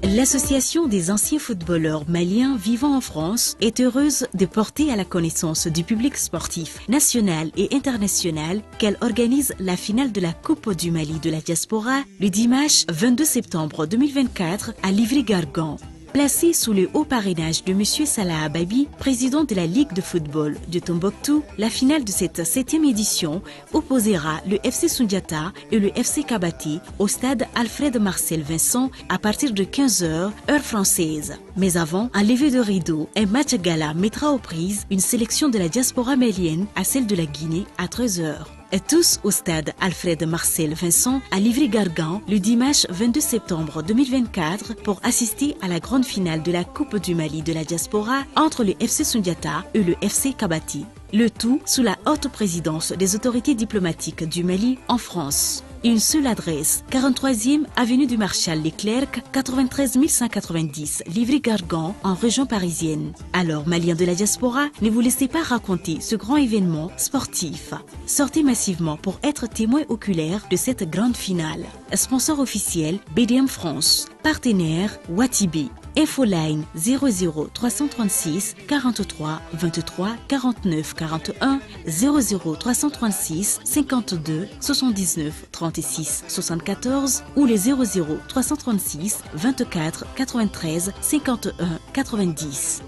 L'Association des anciens footballeurs maliens vivant en France est heureuse de porter à la connaissance du public sportif national et international qu'elle organise la finale de la Coupe du Mali de la diaspora le dimanche 22 septembre 2024 à Livry-Gargan. Placée sous le haut parrainage de M. Salah Ababi, président de la Ligue de football de Tombouctou, la finale de cette 7e édition opposera le FC Sundiata et le FC Kabati au stade Alfred Marcel Vincent à partir de 15h, heure française. Mais avant, un lever de rideau, un match gala mettra aux prises une sélection de la diaspora malienne à celle de la Guinée à 13h. Et tous au stade Alfred Marcel Vincent à Livry-Gargan le dimanche 22 septembre 2024 pour assister à la grande finale de la Coupe du Mali de la diaspora entre le FC Sundiata et le FC Kabati. Le tout sous la haute présidence des autorités diplomatiques du Mali en France. Une seule adresse, 43e avenue du Marshal Leclerc, 93 190, Livry-Gargan, en région parisienne. Alors, Maliens de la diaspora, ne vous laissez pas raconter ce grand événement sportif. Sortez massivement pour être témoin oculaire de cette grande finale. Sponsor officiel, BDM France. Partenaire, Watibi. Infoline 00 336 43 23 49 41 00 336 52 79 36 74 ou les 00 336 24 93 51 90.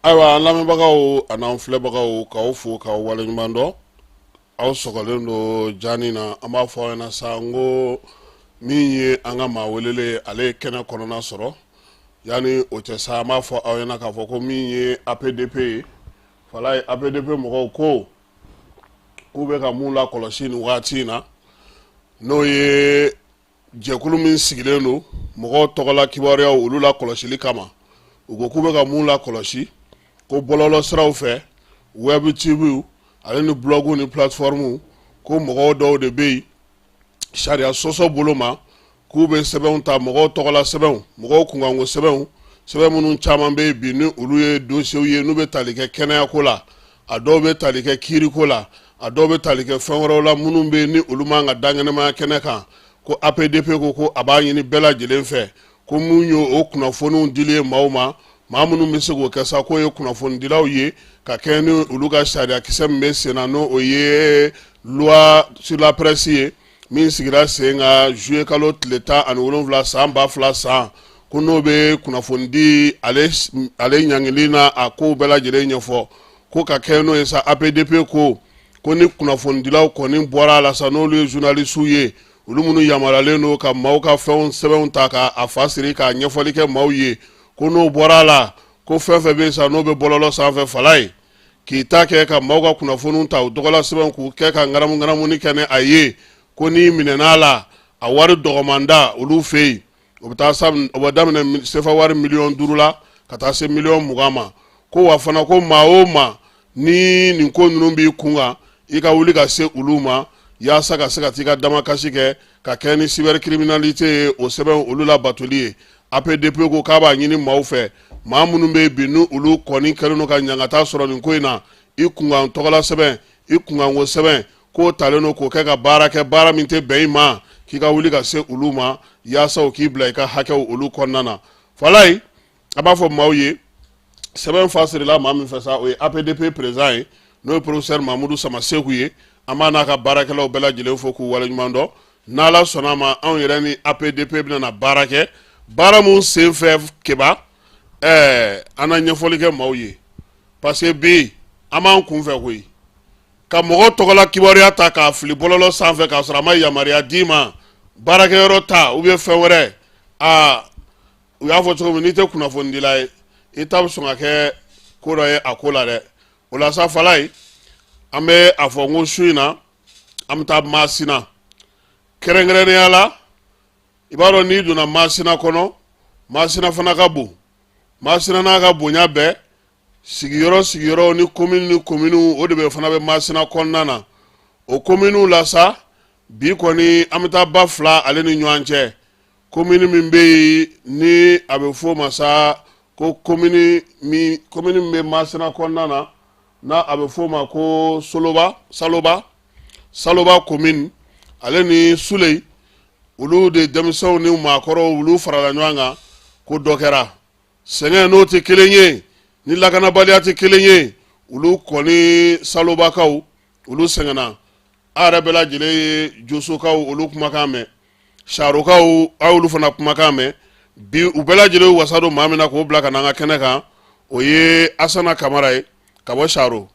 Ayiwa an lamɛnbagaw an'an filɛbagaw k'aw fo k'aw waleɲuman dɔn aw sɔgɔlen don jani na an b'a fɔ aw ɲɛna sa n ko min ye an ka maa welelen ale ye kɛnɛ kɔnɔna sɔrɔ yanni o cɛ sa an b'a fɔ aw ɲɛna k'a fɔ ko min ye APDP ye falaye APDP mɔgɔw ko k'u bɛ ka mun lakɔlɔsi nin waati in na n'o ye jɛkulu min sigilen don mɔgɔw tɔgɔla kibaruyaw olu lakɔlɔsili kama u ko k'u bɛ ka mun lakɔlɔsi ko bɔlɔlɔ siraw fɛ web tv ale ni blɔgu ni plateforme ko mɔgɔw dɔw de bɛ yen sariya sɔsɔ bolo ma k'u bɛ sɛbɛnw ta mɔgɔw tɔgɔla sɛbɛnw mɔgɔw kunkanko sɛbɛnw sɛbɛn minnu caman bɛ yen bi ni olu ye dosiyew ye n'u bɛ tali kɛ kɛnɛyako la a dɔw bɛ tali kɛ kiiriko la a dɔw bɛ tali kɛ fɛn wɛrɛw la minnu bɛ yen ni olu man ka dankɛnɛmaya kɛnɛ kan ko APDP ko ko a b'a ɲini bɛɛ lajɛlen fɛ ko mun ye o kunnafoniw dili ye maaw ma maa minnu bɛ se k'o kɛ sa k'o ye kunnafonidilaw ye ka kɛɲɛ ni olu ka sariyakisɛ min bɛ sen na n'o o ye loi sur la presse ye min sigira sen kan juillet kalo tile 17 san 2000 san ko n'o bɛ kunnafonidi ale ɲangili na a kow bɛɛ lajɛlen ɲɛfɔ ko ka kɛɲɛ n'o ye sa APDP ko ko ni kunnafonidilaw kɔni bɔra a la sa n'olu ye journalisiw ye olu minnu yamaruyalen don ka maaw ka fɛnw sɛbɛnw ta k'a fa siri k'a ɲɛfɔli kɛ maaw ye ko n'o bɔra a la ko fɛn fɛn bɛ yen sa n'o bɛ bɔlɔlɔ sanfɛ falaye k'i ta kɛ ka maaw ka kunnafoniw ta u tɔgɔla sɛbɛn k'u kɛ ka ngaramu ngaramuni kɛ ni a ye ko n'i minɛna a la a wari dɔgɔmanda olu fɛ yen o bɛ taa o bɛ daminɛ sefa wari miliyɔn 5 la ka taa se miliyɔn 20 ma ko wa fana ko maa o maa ni nin ko ninnu b'i kun kan i ka wuli ka se olu ma yaasa ka se ka t'i ka damakasi kɛ ka kɛ ni cybercriminalité ye o sɛbɛn olu labatoli ye APDP ko k'a b'a ɲini maaw fɛ maa minnu bɛ bi ni olu kɔni kɛlen don ka ɲangata sɔrɔ nin ko in na i kunkan tɔgɔla sɛbɛn i kunkanko sɛbɛn k'o talen don k'o kɛ ka baara kɛ baara min tɛ bɛn i ma k'i ka wuli ka se olu ma yaasa u k'i bila i ka hakɛw olu kɔnɔna na falaye a b'a fɔ maaw ye sɛbɛn fa sirila maa min fɛ sa o ye APDP président ye n'o ye professeur Mamudu Samaseku ye an b'a n'a ka baarakɛlaw bɛɛ lajɛlen fo k'u waleɲuman dɔn n'Ala sɔnna a ma anw yɛrɛ ni APDP bɛna na baara kɛ baara mun senfɛ keba ɛɛ an na ɲɛfɔli kɛ maaw ye parce que bi an b'an kunfɛ koyi ka mɔgɔ tɔgɔla kibaruya ta k'a fili bɔlɔlɔ sanfɛ k'a sɔrɔ a ma yamaruya d'i ma baarakɛyɔrɔ ta ou bien fɛn wɛrɛ aa u y'a fɔ cogo min n'i tɛ kunnafonidila ye i ta bɛ sɔn ka kɛ ko dɔ ye a ko la dɛ o la sa falaye an bɛ a fɔ n ko su in na an bɛ taa masina kɛrɛnkɛrɛnnenya la i b'a dɔn n'i donna masina kɔnɔ masina fana ka bon masina n'a ka bonya bɛɛ sigiyɔrɔ sigiyɔrɔ ni komini ni kominiw o de bɛ fana bɛ masina kɔnɔna na o kominiw la sa bi kɔni an bɛ taa ba fila ale ni ɲɔgɔn cɛ komini min bɛ yen ni a bɛ f'o ma sa ko komini min bɛ masina kɔnɔna na n'a a bɛ f'o ma ko soloba saloba saloba komini ale ni suley olu de denmisɛnw ni maakɔrɔw olu farala ɲɔgɔn kan ko dɔ kɛra sɛgɛn n'o tɛ kelen ye ni lakanabaliya tɛ kelen ye olu kɔni salobakaw olu sɛgɛnna a yɛrɛ bɛɛ lajɛlen ye josokaw olu kumakan mɛn sarokaw a y'olu fana kumakan mɛn bi u bɛɛ lajɛlen wasa don maa min na k'o bila ka na an ka kɛnɛ kan o ye asana kamara ye ka bɔ saro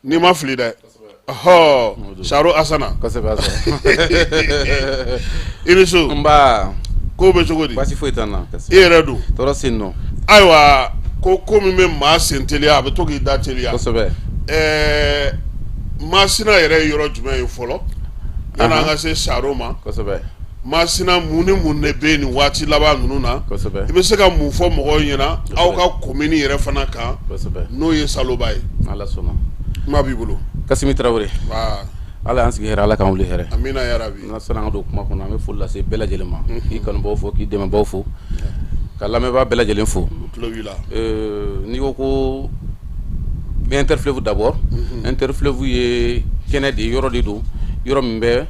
n'i ma fili dɛ ɔhɔ saro asana i ni su nba ko bɛ cogo di baasi foyi t'an na i yɛrɛ dun tɔɔrɔ sen nɔ ayiwa ko ko min bɛ maa sen teliya a bɛ to k'i da teliya kosɛbɛ ɛɛ masina yɛrɛ ye yɔrɔ jumɛn ye fɔlɔ yanni an ka se saro ma kosɛbɛ masina mun ni mun de bɛ yen nin waati laban ninnu na kosɛbɛ i bɛ se ka mun fɔ mɔgɔw ɲɛna aw ka komini yɛrɛ fana kan kosɛbɛ n'o ye saloba ye ala sɔnna kuma b'i bolo. Kasimi Tarawele, Ala y'an sigi hɛrɛ, Ala k'an wuli hɛrɛ. Amina yarabi. N'a sɔnna an ka don kuma kɔnɔ, an bɛ foli lase bɛɛ lajɛlen ma, k'i kanubaw fo, k'i dɛmɛbaw fo, ka lamɛnbaa bɛɛ lajɛlen fo. U tulo b'i la. N'i ko ko Interfleuve d'abord, Interfleuve ye kɛnɛ de ye, yɔrɔ de don, yɔrɔ min bɛ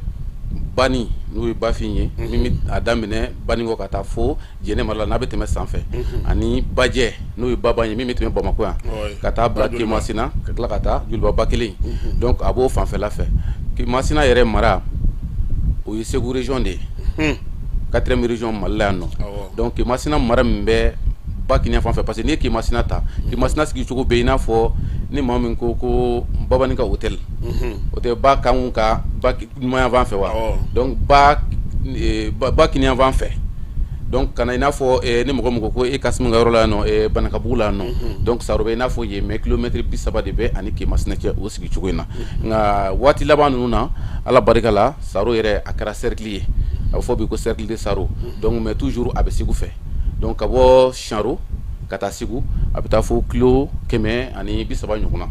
Bani, n'o ye Bafin ye, min bɛ a daminɛ Banikɔ ka taa fo Jɛnɛ mara la, n'a bɛ tɛmɛ sanfɛ, ani Bajɛ, n'o ye Baban ye, min bɛ tɛmɛ Bamakɔ yan ka taa bila Kemasina, ka tila ka taa Joliba ba kelen. Donc a b'o fanfɛla fɛ. Kemasina yɛrɛ mara, o ye Segu région de ye, quatrième région Mali la yan nɔ. Donc Kemasina mara min bɛ ba kinin fan fɛ, parce que n'i ye Kemasina ta, Kemasina sigicogo bɛ i n'a fɔ ni maa min ko ko Babani ka hôtel, o tɛ ba kan ka ba numan fan fɛ wa? Donc ba kinin fan fɛ. Donc ka na i n'a fɔ ni mɔgɔ mɔgɔ ko e Kasimi ka yɔrɔ la yan nɔ, Banankabugu la yan nɔ, donc Saro bɛ i n'a fɔ yen, mais kilomètre 30 de bɛ ani Kemasina cɛ o sigicogo in na. Nka waati laban ninnu na, Ala barika la, Saro yɛrɛ a kɛra cercle ye, a bɛ fɔ bi ko cercle de Saro. Donc mais toujours a bɛ Segu fɛ. Donc ka bɔ Saro ka taa Segu, a bɛ taa fo kilo 130 ɲɔgɔn na.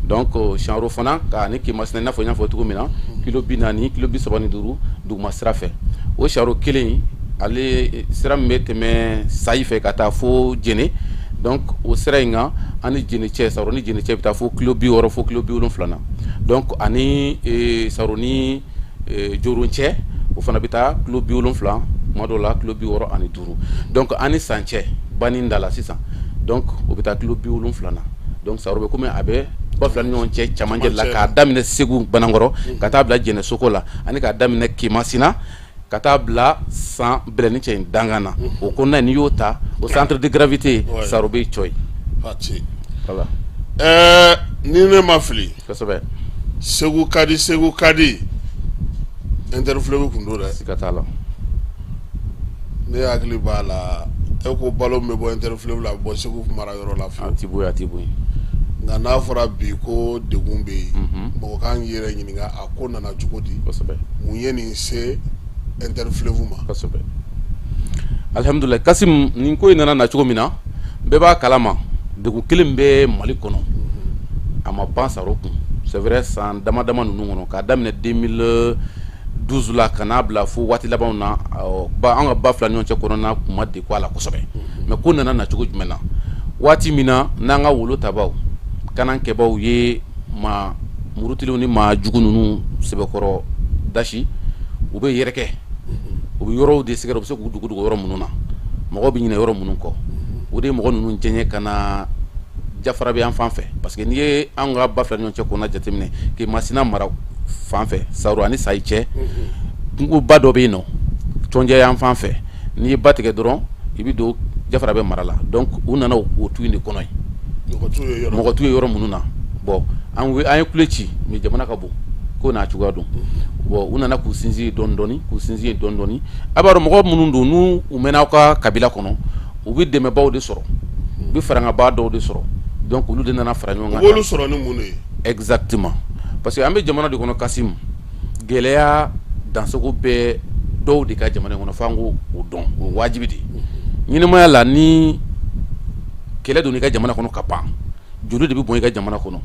Donc Saro fana ka ni Kemasina, i n'a fɔ n y'a fɔ cogo min na, kilo 40, kilo 35 duguma sira fɛ. O Saro kelen, ale sira min bɛ tɛmɛ Sayi fɛ ka taa fo Jɛnɛ, donc o sira in kan, an ni Jɛnɛ cɛ, Saro ni Jɛnɛ cɛ bɛ taa fo kilo 60 fo kilo 70 na. Donc ani Saro ni Joron cɛ, o fana bɛ taa kilo 70, tuma dɔw la kilo 65. Donc an ni San cɛ, Bani da la sisan, donc o bɛ taa kilo 70 na. Donc Saro bɛ komi a bɛ ba fila ni ɲɔgɔn cɛ camancɛ la, k'a daminɛ Segu Banankɔrɔ ka taa bila Jɛnɛ Soko la, ani k'a daminɛ Kemasina ka taa bila San Bɛlɛni cɛ in dankan na. O kɔnɔna, n'i y'o ta, o centre de gravité, Saro bɛ cɔ ye. Voilà. Ni ne ma fili, kosɛbɛ. Segu ka di, Segu ka di, Interfleuve kun don dɛ. Siga t'a la. Ne hakili b'a la, e ko balo min bɛ bɔ Interfleuve la, a bɛ bɔ Segu mara yɔrɔ la. A ti bɔ yen, a ti bɔ yen. Nka n'a fɔra bi ko degun bɛ yen, mɔgɔ kan k'i yɛrɛ ɲininka a ko nana cogo di, mun ye nin se Interfleuve ma? Kosɛbɛ, alihamudulila. Kasim, nin ko in nana na cogo min na, bɛɛ b'a kalama, degun kelen bɛ Mali kɔnɔ, a ma ban Saro kun. C'est vrai, san dama dama ninnu kɔnɔ, k'a daminɛ 2012 la ka n'a bila fo waati labanw na, ba an ka ba fila ni ɲɔgɔn cɛ kɔnɔna kun ma degun a la kosɛbɛ. Mais ko nana na cogo jumɛn na? Waati min na n'an ka wolo tabaw kanankɛbaw ye maa murutilenw ni maa jugu ninnu sɛbɛkɔrɔ dasi, u bɛ yɛrɛkɛ, u bɛ yɔrɔw de sɛgɛrɛ, u bɛ se k'u dugu dogo yɔrɔ minnu na, mɔgɔw bɛ ɲinɛ yɔrɔ minnu kɔ. O de ye mɔgɔ ninnu jɛɲɛ ka na Jafarabe yan fan fɛ, parce que n'i ye an ka ba fila ni ɲɔgɔn cɛ kɔnɔna jateminɛ, Kemasina mara fan fɛ, Saro ani Sayi cɛ, kungoba dɔ bɛ yen nɔ, Cɔnjɛ yan fan fɛ, n'i ye ba tigɛ dɔrɔn, i bɛ don Jafarabe mara la. Donc u nana o tu in de kɔnɔ yen, mɔgɔ t'u ye yɔrɔ minnu na. Bon, an ye kule ci, mais jamana ka bon, ko n'a cogoya don. Bon, u nana k'u sinsin dɔɔni dɔɔni, k'u sinsin dɔɔni dɔɔni. A b'a dɔn, mɔgɔ minnu don, n'u u mɛnna aw ka kabila kɔnɔ, u bɛ dɛmɛbaw de sɔrɔ, u bɛ farankabaa dɔw de sɔrɔ. Donc olu de nana fara ɲɔgɔn kan. U b'olu sɔrɔ ni mun de ye? Exactement, parce que an bɛ jamana de kɔnɔ, Kasim, gɛlɛya dansogo bɛ dɔw de ka jamana kɔnɔ, fo an k'o dɔn, o wajibi de ye. Ɲɛnamaya la, ni kɛlɛ don i ka jamana kɔnɔ ka ban, joli de bɛ bɔn i ka jamana kɔnɔ.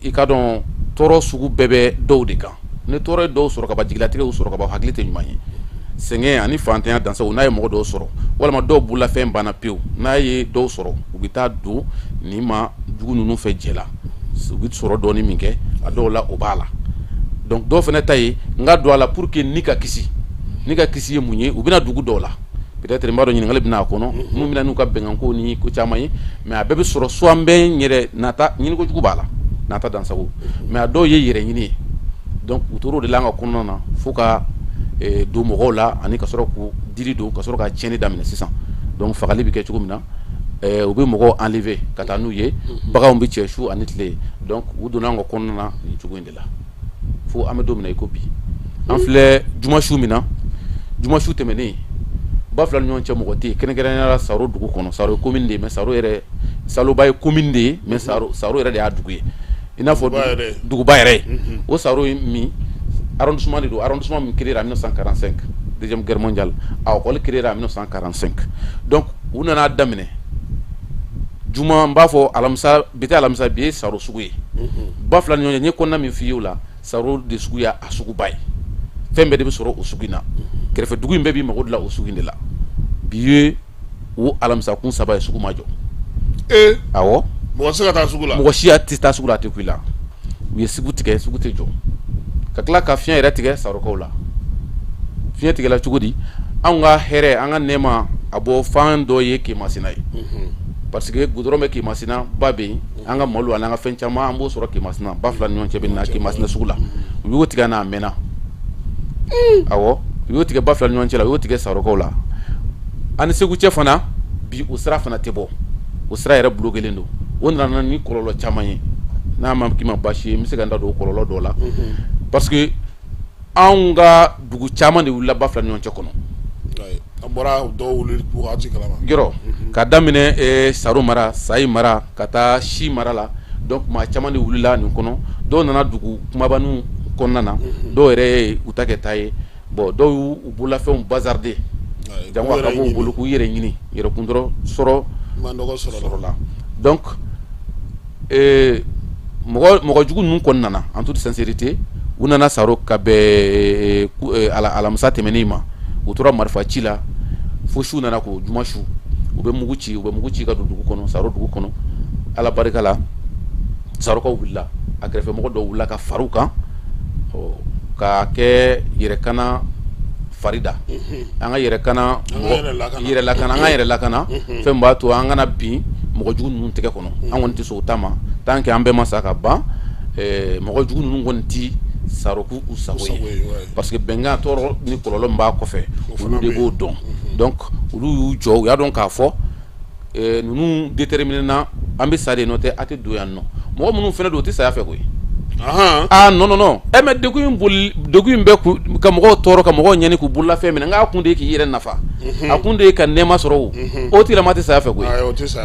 I ka dɔn, tɔɔrɔ sugu bɛɛ bɛ dɔw de kan. Ni tɔɔrɔ ye dɔw sɔrɔ ka ban, jigilatigɛ sɔrɔ ka ban, hakili tɛ ɲuman ye. Sɛgɛn ani fantanya dansago, n'a ye mɔgɔ dɔw sɔrɔ, walima dɔw bololafɛn banna pewu, n'a ye dɔw sɔrɔ, u bɛ taa don nin maa jugu ninnu fɛ jɛ la, u bɛ sɔrɔ dɔɔni min kɛ, a dɔw la o b'a la. Donc dɔw fana ta ye n ka don a la pour que ni ka kisi. Ni ka kisi ye mun ye? U bɛna dugu dɔw la, peut-être n b'a dɔn ɲininkali bɛna a kɔnɔ, minnu bɛna n'u ka bɛnkanko ni ko caman ye. Mais a bɛɛ bɛ sɔrɔ soit n bɛ n yɛrɛ nata ɲini, kojugu b'a la, nata dansago, mais a dɔw ye yɛrɛ ɲini ye. Donc u tor'o de la an ka kɔnɔna na fo ka don mɔgɔw la, ani ka sɔrɔ k'u diri don, ka sɔrɔ ka tiɲɛni daminɛ sisan. Donc fagali bɛ kɛ cogo min na, u bɛ mɔgɔw enlever ka taa n'u ye, baganw bɛ cɛ su ani tile. Donc u donna an ka kɔnɔna na nin cogo in de la fo an bɛ don min na i ko bi. An filɛ juma su min na, juma su tɛmɛnen, ba fila ni ɲɔgɔn cɛ mɔgɔ tɛ yen, kɛrɛnkɛrɛnnenya la Saro dugu kɔnɔ. Saro ye commune de ye, mais Saro yɛrɛ, Saloba ye commune de ye, mais Saro yɛrɛ de y'a dugu ye, i n'a fɔ duguba yɛrɛ ye. O Saro ye min arrondissement de don, arrondissement min créé en 1945, deuxième guerre mondiale, a école créé en 1945. Donc u nana daminɛ juma, n b'a fɔ alamisa, bi tɛ alamisa, bi ye Saro sugu ye. Ba fila ni ɲɔgɔn cɛ, n ye kɔnɔna min f'i ye o la, Saro de sugu y'a suguba ye. Fɛn bɛɛ de bɛ sɔrɔ o sugu in na. Kɛrɛfɛ dugu in bɛɛ b'i mago dilan o sugu in de la. Bi ye o alamisakun 3 ye, sugu ma jɔ. Ee! Awɔ. Mɔgɔ tɛ se ka taa sugu la. Mɔgɔ si tɛ taa sugu la, a tɛ kun i la. U ye sugu tigɛ, sugu tɛ jɔ. Ka tila ka fiɲɛ yɛrɛ tigɛ Sarokaw la. Fiɲɛ tigɛla cogo di? Anw ka hɛrɛ, an ka nɛɛma, a bɔ fan dɔ ye Kemasina ye. Parce que goudron bɛ Kemasina, ba bɛ yen. An ka malo ani an ka fɛn caman, an b'o sɔrɔ Kemasina. Ba fila ni ɲɔgɔn cɛ bɛ na Kemasina sugu la. U y'o tigɛ n'a mɛnna. Awɔ, u y'o tigɛ ba fila ni ɲɔgɔn cɛ la, u y'o tigɛ Sarokaw la. An ni Segu cɛ fana, bi o sira fana tɛ bɔ. O sira yɛrɛ bloquélen don. O nana ni kɔlɔlɔ caman ye. N'a ma k'i ma baasi ye, n bɛ se ka n da don o kɔlɔlɔ dɔw la. Parce que anw ka dugu caman de wulila ba fila ni ɲɔgɔn cɛ kɔnɔ. A bɔra dɔw wuli waati kalama. Yɔrɔ ka daminɛ Saro mara, Sayi mara, ka taa Si mara la. Donc maa caman de wulila nin kɔnɔ. Dɔw nana dugu kumabaninw kɔnɔna na, dɔw yɛrɛ ye u ta kɛ taa ye. Bon, dɔw y'u bololafɛnw bazarder, jango a ka b'u bolo, k'u yɛrɛ ɲini yɛrɛkun dɔrɔn sɔrɔ sɔrɔ la. Donc mɔgɔ jugu ninnu kɔni nana en toute sincérité, u nana Saro ka bɛn alamisa tɛmɛnen ma. U tora marifa ci la fo su nana ko, juma su. U bɛ mugu ci, u bɛ mugu ci ka don dugu kɔnɔ, Saro dugu kɔnɔ. Ala barika la, Sarokaw wulila, a kɛrɛfɛmɔgɔ dɔw wulila ka far'u kan ka kɛ yɛrɛkana farida, an ka yɛrɛkana, yɛrɛ lakana, an ka yɛrɛ lakana. Fɛn b'a to an kana bin mɔgɔ jugu ninnu tɛgɛ kɔnɔ. An kɔni tɛ sɔn o ta ma tant que an bɛɛ ma sa ka ban. Mɔgɔ jugu ninnu kɔni ti Saro k'u sago ye, parce que bɛnkan tɔɔrɔ ni kɔlɔlɔ min b'a kɔfɛ, olu de b'o dɔn. Donc olu y'u jɔ, u y'a dɔn k'a fɔ ninnu déterminé na, an bɛ sa de, n'o tɛ a tɛ don yan nɔ. Mɔgɔ minnu fana don, u tɛ saya fɛ koyi. Ah non, non, non. Mais degun in boli, degun in bɛ ka mɔgɔw tɔɔrɔ, ka mɔgɔw ɲɛni, k'u bololafɛn minɛ, nka a kun de ye k'i yɛrɛ nafa, a kun de ye ka nɛɛma sɔrɔ. O tigilama tɛ saya fɛ koyi.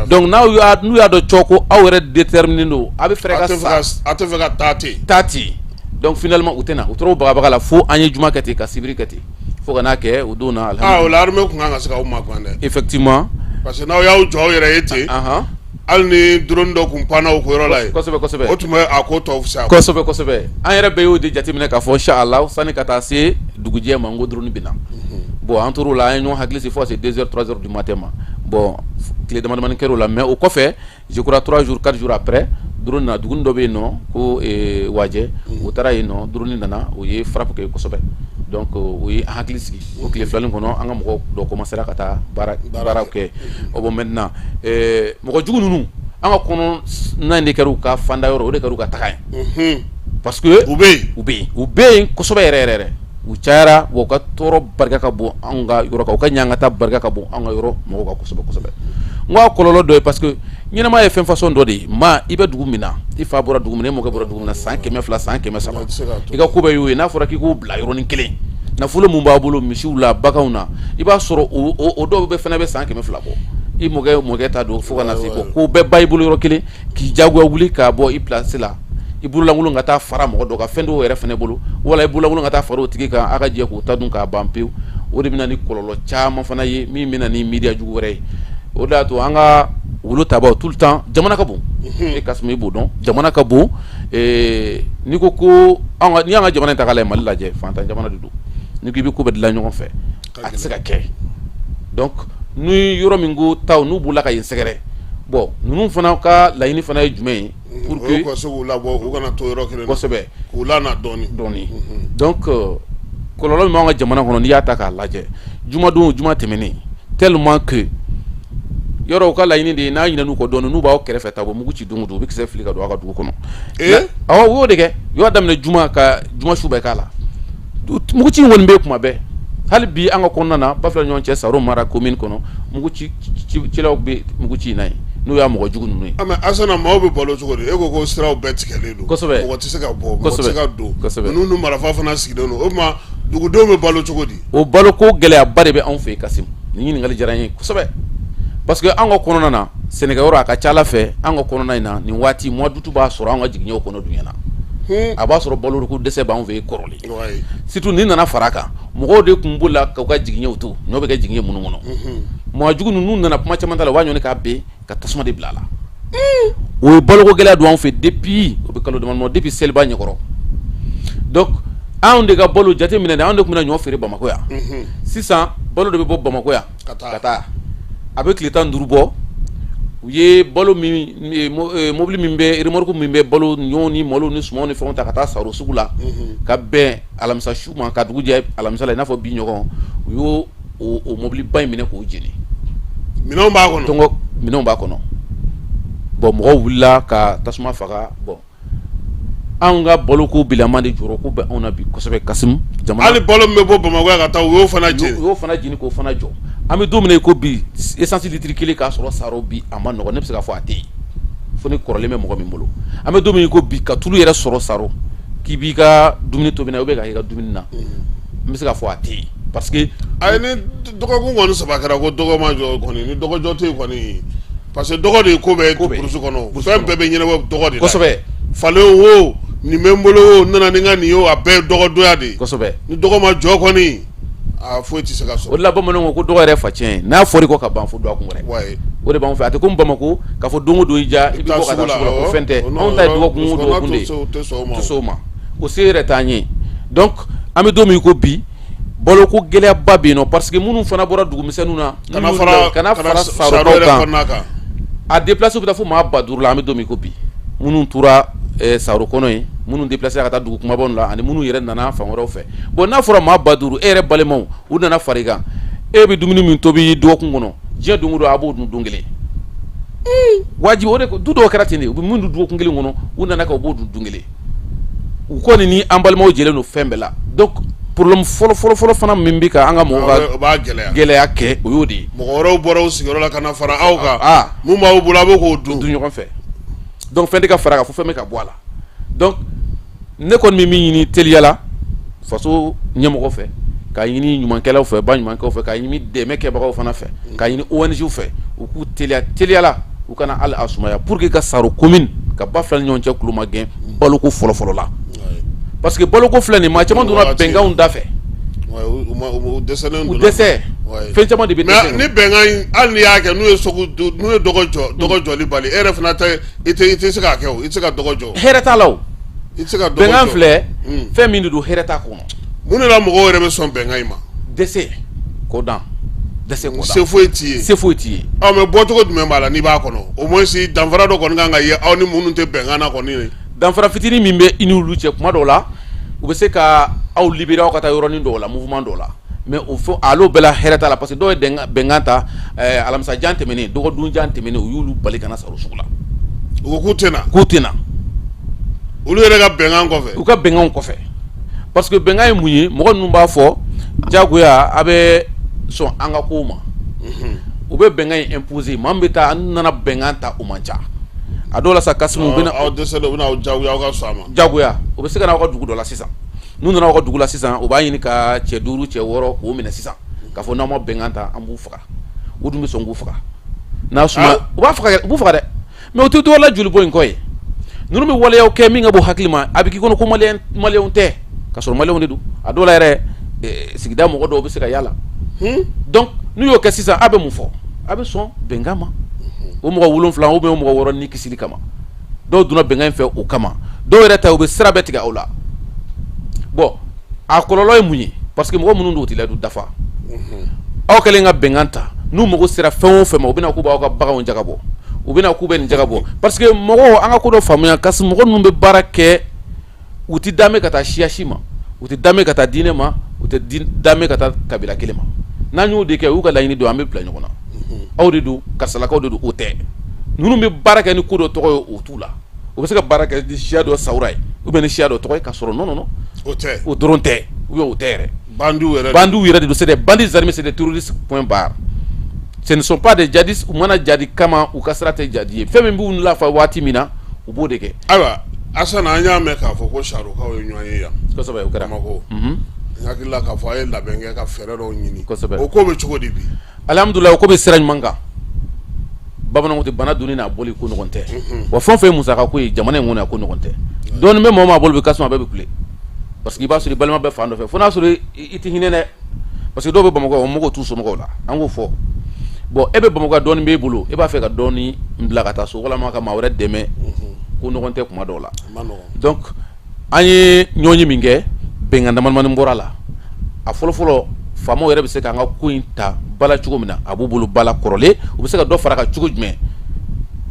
Donc n'aw y'a n'u y'a dɔn cɔ ko aw yɛrɛ déterminé don, a bɛ fɛɛrɛ ka sa. A tɛ fɛ ka taa ten. Taa ten. Donc finalement u tɛ na. U tora o bagabaga la fo an ye juma kɛ ten, ka sibiri kɛ ten, fo ka n'a kɛ o don na. Ah, o la armée tun kan ka se k'aw makun dɛ. Effectivement. Parce que n'aw y'aw jɔ aw yɛrɛ ye ten, hali ni drone dɔ tun panna o yɔrɔ la yen. Kosɛbɛ, kosɛbɛ. O tun bɛ a ko tɔ fisaya. Kosɛbɛ, kosɛbɛ. An yɛrɛ bɛɛ y'o de jateminɛ k'a fɔ inchallah sani ka taa se dugujɛ ma, n ko drone bɛ na. Bon, an tor'o la, an ye ɲɔgɔn hakili sigi fo ka se 2 heures, 3 heures du matin ma. Bon, tile dama damani kɛr'o la, mais o kɔfɛ, je crois 3 jours, 4 jours après, drone na dugu dɔ bɛ yen nɔ ko Wajɛ, u taara yen nɔ, drone nana, u ye frappe kɛ kosɛbɛ. Donc o ye an hakili sigi. O tile filanin kɔnɔ, an ka mɔgɔw dɔ commencera ka taa baara baaraw kɛ. O bon, maintenant mɔgɔ jugu ninnu, an ka kɔnɔna in de kɛra u ka fanda yɔrɔ, o de kɛra u ka taga ye, parce que u bɛ yen. U bɛ yen, u bɛ yen kosɛbɛ yɛrɛ yɛrɛ yɛrɛ. U cayara wa, u ka tɔɔrɔ barika ka bon anw ka yɔrɔ kan, u ka ɲangata barika ka bon anw ka yɔrɔ mɔgɔw kan kosɛbɛ kosɛbɛ. N ko a kɔlɔlɔ dɔ ye, parce que ɲɛnamaya ye fɛn façon dɔ de ye. Maa i bɛ dugu min na, i fa bɔra dugu min na, i mɔkɛ bɔra dugu min na, san 200, san 300, i ka ko bɛɛ y'o ye. N'a fɔra k'i k'o bila yɔrɔnin kelen, nafolo mun b'a bolo, misiw la, baganw na, i b'a sɔrɔ o dɔw bɛ fana bɛ san 200 bɔ. I mɔkɛ mɔkɛ ta don fo ka na se bɔ k'o bɛɛ ba i bolo yɔrɔ kelen, k'i jagoya wuli k'a bɔ i place la, i bololankolon ka taa fara mɔgɔ dɔ kan, fɛn dɔw yɛrɛ fana bolo, wala i bololankolon ka taa fara o tigi kan, a ka jɛ k'o ta dun k'a ban pewu. O de bɛ na ni kɔlɔlɔ caman fana ye, min bɛ na ni miiriya jugu wɛrɛ ye. O de y'a to an ka wolo tabaw tout le temps, jamana ka bon, e Kasum, i b'o dɔn, jamana ka bon. N'i ko ko n'i y'an ka jamana in ta k'a lajɛ, Mali lajɛ, fantan jamana de don. N'i ko i bɛ ko bɛɛ dilan ɲɔgɔn fɛ, a tɛ se ka kɛ. Donc ni yɔrɔ min ko taw n'u b'u la ka yen sɛgɛrɛ, bon, ninnu fana ka laɲini fana ye jumɛn ye? Pour que ka se k'u labɔ, u kana to yɔrɔ kelen. Kosɛbɛ. K'u lana dɔɔni. Dɔɔni. Donc kɔlɔlɔ min b'an ka jamana kɔnɔ, n'i y'a ta k'a lajɛ, jumadon, juma tɛmɛnen, tellement que yɔrɔ u ka laɲini de ye, n'a ɲinɛn'u kɔ dɔɔni, n'u b'aw kɛrɛfɛ ta, u bɛ mugu ci don o don, u bɛ kisɛ fili ka don aw ka dugu kɔnɔ. Awɔ, u y'o de kɛ. U y'a daminɛ juma ka juma su bɛɛ k'a la. Mugu ci in kɔni bɛ kuma bɛɛ. Hali bi an ka kɔnɔna na, ba fila ɲɔgɔn cɛ, Saro mara commune kɔnɔ, mugu ci cilaw bɛ mugu ci in na yen, n'o y'a mɔgɔ jugu ninnu ye. Mais Asana, maaw bɛ balo cogo di? E ko ko siraw bɛɛ tigɛlen don. Kosɛbɛ. Mɔgɔ tɛ se ka bɔ, mɔgɔ tɛ se ka don. Kosɛbɛ. Ninnu ni marifa fana sigilen don, o tuma dugudenw bɛ balo cogo di? O baloko gɛlɛyaba de bɛ anw fɛ yen, Kasim. Nin ɲininkali diyara n ye kosɛbɛ, parce que an ka kɔnɔna na, sɛnɛkɛyɔrɔ a ka ca ala fɛ, an ka kɔnɔna in na, nin waati mois d'août b'a sɔrɔ an ka jiginɛw kɔnɔ dunyana, a b'a sɔrɔ baloko dɛsɛ b'an fɛ yen kɔrɔlen. Surtout nin nana fara a kan, mɔgɔw de tun b'o la k'u ka jiginɛw to, ɲɔ bɛ kɛ jiginɛ minnu kɔnɔ. Maa jugu ninnu nana, kuma caman t'a la, u b'a ɲɔni k'a ben ka tasuma de bila a la. O ye baloko gɛlɛya don anw fɛ depuis o bɛ kalo damadɔ depuis seliba ɲɛkɔrɔ. Donc anw de ka balo jateminɛ dɛ, anw de tun bɛ na ɲɔ feere Bamakɔ yan. Sisan balo de bɛ bɔ Bamakɔ yan ka taa, a bɛ tile 15 bɔ. U ye balo min, mobili min bɛ, remorque min bɛ balo, ɲɔ ni malo ni sumanw ni fɛnw ta ka taa Saro sugu la, ka bɛn alamisa su ma ka dugu jɛ alamisa la, i n'a fɔ bi ɲɔgɔn, u y'o o mobiliba in minɛ k'o jeni. Minɛnw b'a kɔnɔ. Donc minɛnw b'a kɔnɔ. Bon, mɔgɔw wulila ka tasuma faga. Bon, anw ka baloko bilama de jɔrɔ ko bɛ anw na bi kosɛbɛ, Kasimu. Jamana hali balo min bɛ bɔ Bamakɔ yan ka taa, u y'o fana jeni. U y'o fana jeni k'o fana jɔ. An bɛ don min na i ko bi, essence litre kelen k'a sɔrɔ Saro bi, a ma nɔgɔn. Ne bɛ se k'a fɔ a tɛ yen, fo ni kɔrɔlen bɛ mɔgɔ min bolo. An bɛ don min i ko bi, ka tulu yɛrɛ sɔrɔ Saro k'i b'i ka dumuni tobi n'a ye ou bien k'a k'i ka dumuni na, n bɛ se k'a fɔ a tɛ yen parce que. Ayi, ni dɔgɔkun kɔni 3 kɛra ko dɔgɔ ma jɔ kɔni, ni dɔgɔjɔ tɛ yen kɔni, parce que dɔgɔ de ye ko bɛɛ brousse kɔnɔ, fɛn bɛɛ bɛ ɲɛnabɔ dɔgɔ de la. Falen wo, nin bɛ n bolo wo, n nana ni n ka nin ye o, a bɛɛ ye dɔgɔdonya de ye. Ni dɔgɔ ma jɔ kɔni, a foyi tɛ se ka sɔrɔ. O de la bamananw ko ko dɔgɔ yɛrɛ fa tiɲɛ ye, n'a fɔra i kɔ ka ban, fo dɔgɔkun wɛrɛ. O de b'anw fɛ, a tɛ komi Bamakɔ k'a fɔ don o don i ja i bɛ bɔ ka taa sugu la, o fɛn tɛ. Anw ta ye dɔgɔkun o dɔgɔkun de ye, o tɛ s'o ma, o se yɛrɛ t'an ye. Donc an bɛ don min i ko bi, baloko gɛlɛyaba bɛ yen nɔ, parce que minnu fana bɔra dugumisɛnninw na ka na fara Sarokaw kan, a déplacé bɛ taa fo maa 5000 la. An bɛ don min ko bi, minnu tora Saro kɔnɔ yen, minnu déplacé ka taa dugu kumabaw la, ani minnu yɛrɛ nana fan wɛrɛw fɛ. Bon, n'a fɔra maa 5000, e yɛrɛ balimaw u nana fara i kan, e bɛ dumuni min tobi dɔgɔkun kɔnɔ, diɲɛ don o don a b'o dun don kelen. Wajibi o de du dɔw kɛra ten de, u bɛ min dun dɔgɔkun kelen kɔnɔ, u nana ka u b'o dun don kelen. U kɔni ni an balimaw jɛlen don fɛn bɛɛ la. Donc problème fɔlɔ fɔlɔ fɔlɔ fana min bɛ ka an ka mɔgɔw ka gɛlɛya kɛ, o y'o de ye. Mɔgɔ wɛrɛw bɔra u sigiyɔrɔ la ka na fara aw kan, mun b'aw bolo a bɛ k'o dun ɲɔgɔn fɛ. Donc fɛn tɛ ka fara a kan, fo fɛn bɛ ka bɔ a la. Donc ne kɔni bɛ min ɲini teliya la faso ɲɛmɔgɔ fɛ, k'a ɲini ɲumankɛlaw fɛ, ba ɲumankɛlaw fɛ, k'a ɲini dɛmɛ kɛbagaw fana fɛ, k'a ɲini ONG fɛ, u k'u teliya teliya la, u kana hali a sumaya pour que ka Saro commune ka ba fila ni ɲɔgɔn cɛ kulu ma gɛn baloko fɔlɔ fɔlɔ la, parce que baloko filɛ nin, maa caman donna bɛnkanw da fɛ, u dɛsɛ fɛn caman de bɛ dɛsɛ. Ni bɛnkan, hali n'i y'a kɛ, n'u ye n'u ye dɔgɔ jɔ, dɔgɔ jɔli bali, e yɛrɛ fana tɛ, i tɛ se k'a kɛ o, i tɛ se ka dɔgɔ jɔ. Hɛrɛ t'a la o. I tɛ se ka bɛnkan filɛ, fɛn min de don, hɛrɛ t'a kɔnɔ. Mun de la mɔgɔw yɛrɛ bɛ sɔn bɛnkan in ma? Dɛsɛ ko dan, dɛsɛ ko dan. Se foyi t'i ye. Se foyi t'i ye. Ɔ mais bɔcogo jumɛn b'a la n'i b'a kɔnɔ? Au moins danfara dɔ kɔni kan ka ye aw ni minnu tɛ bɛnkan na kɔni ye. Danfara fitinin min bɛ i n'olu cɛ, kuma dɔw la u bɛ se ka aw libérer aw ka taa yɔrɔnin dɔw la, mouvement dɔw la, mais o fɔ al'o bɛɛ la hɛrɛ t'a la, parce que dɔw ye bɛnkan ta alamisa jan tɛmɛnen, dɔgɔdon jan tɛmɛnen, u y'olu bali ka na Saro sugu la. U ko k'u tɛ na. K'u tɛ na. Olu yɛrɛ ka bɛnkan kɔfɛ. U ka bɛnkan kɔfɛ, parce que bɛnkan ye mun ye? Mɔgɔ ninnu b'a fɔ jagoya a bɛ sɔn an ka kow ma. U bɛ bɛnkan in imposer maa min bɛ taa, an nana bɛnkan ta, o man ca. A dɔw la sa, Kasimu, u bɛna aw dɛsɛ, u bɛna aw jagoya aw ka sɔn a ma. Jagoya, u bɛ se ka na aw ka dugu dɔ la sisan. N'u nana aw ka dugu la sisan, u b'a ɲini ka cɛ 5, cɛ 6 k'o minɛ sisan, k'a fɔ n'aw ma bɛnkan ta, an b'u faga. U dun bɛ sɔn k'u faga n'a suma, u b'a faga, u b'u faga dɛ. Mais o tɛ dɔwɛrɛ la joli bɔ in kɔ ye. Ninnu bɛ waleyaw kɛ min ka bon hakili ma, a bɛ k'i kɔnɔ ko maliyɛnw tɛ, ka sɔrɔ maliyɛnw de don. A dɔw la yɛrɛ, sigida mɔgɔ dɔw bɛ se ka y'a la. Donc n'u y'o kɛ sisan, a bɛ mun fɔ? A bɛ sɔn bɛnkan ma, o mɔgɔ 7 ou bien o mɔgɔ 6 ni kisili kama. Dɔw donna bɛnkan in fɛ o kama, dɔw yɛrɛ ta, u bɛ sira bɛɛ tigɛ aw la. Bon, a kɔlɔlɔ ye mun ye? Parce que mɔgɔ minnu don, u tɛ layidu dafa. Aw kɛlen ka bɛnkan ta, n'u mago sera fɛn o fɛn ma, u bɛna k'u b'aw ka baganw jaga bɔ, u bɛna k'u bɛ nin jaga bɔ, parce que mɔgɔw, an ka ko dɔ faamuya, kasi mɔgɔ ninnu bɛ baara kɛ, u tɛ danbe ka taa siya si ma, u tɛ danbe ka taa diinɛ ma, u tɛ danbe ka taa kabila kelen ma. N'an y'o de kɛ, u y'u ka laɲini don, an bɛ bila ɲɔgɔn na. Aw de don, karisalakaw de don, o tɛ. Ninnu bɛ baara kɛ ni ko dɔ tɔgɔ ye, o t'u la. U bɛ se ka baara kɛ ni siya dɔ sawura ye ou bien ni siya dɔ tɔgɔ ye, ka sɔrɔ non non non, o tɛ, o dɔrɔn tɛ, ou bien o tɛ yɛrɛ. Bandiw yɛrɛ. Bandiw yɛrɛ de don, c'est des bandits armés, c'est des terroristes, point barre. Ce ne sont pas des djihadistes. U mana jadi kama, u ka sira tɛ jadi ye. Fɛn min b'u lafa waati min na, u b'o de kɛ. Ayiwa Asana, an y'a mɛn k'a fɔ ko Sarokaw ye ɲɔgɔn ye yan. Kosɛbɛ, o kɛra. Bamakɔ. N hakili la k'a fɔ a ye labɛn kɛ ka fɛɛrɛ dɔw ɲini. Kosɛbɛ. O ko bɛ cogo di bi? Alihamudulila, o ko bɛ sira ɲuman kan. Bamananw tɛ bana donni n'a bɔli ko ɲɔgɔn tɛ. Wa fɛn o fɛn ye musaka ko ye jamana in kɔnɔ yan, ko ɲɔgɔn tɛ. Dɔɔnin bɛ mɔgɔ maa bolo bi, kasuma a bɛɛ bɛ kule, parce que i b'a sɔrɔ i balima bɛ fan dɔ fɛ, fo n'a sɔrɔ i tɛ hinɛ dɛ, parce que dɔw bɛ Bamakɔ, o mago t'u somɔgɔw la. An k'o fɔ, Bon, e bɛ Bamakɔ, dɔɔni b'e bolo, e b'a fɛ ka dɔɔni bila ka taa so walima ka maa wɛrɛ dɛmɛ, ko nɔgɔn tɛ kuma dɔw la. Donc an ye ɲɔgɔn ye min kɛ, bɛnkan damadamanin bɔra a la. A fɔlɔfɔlɔ, faamaw yɛrɛ bɛ se k'an ka ko in ta bala cogo min na, a b'u bolo bala kɔrɔlen, u bɛ se ka dɔ fara kan cogo jumɛn,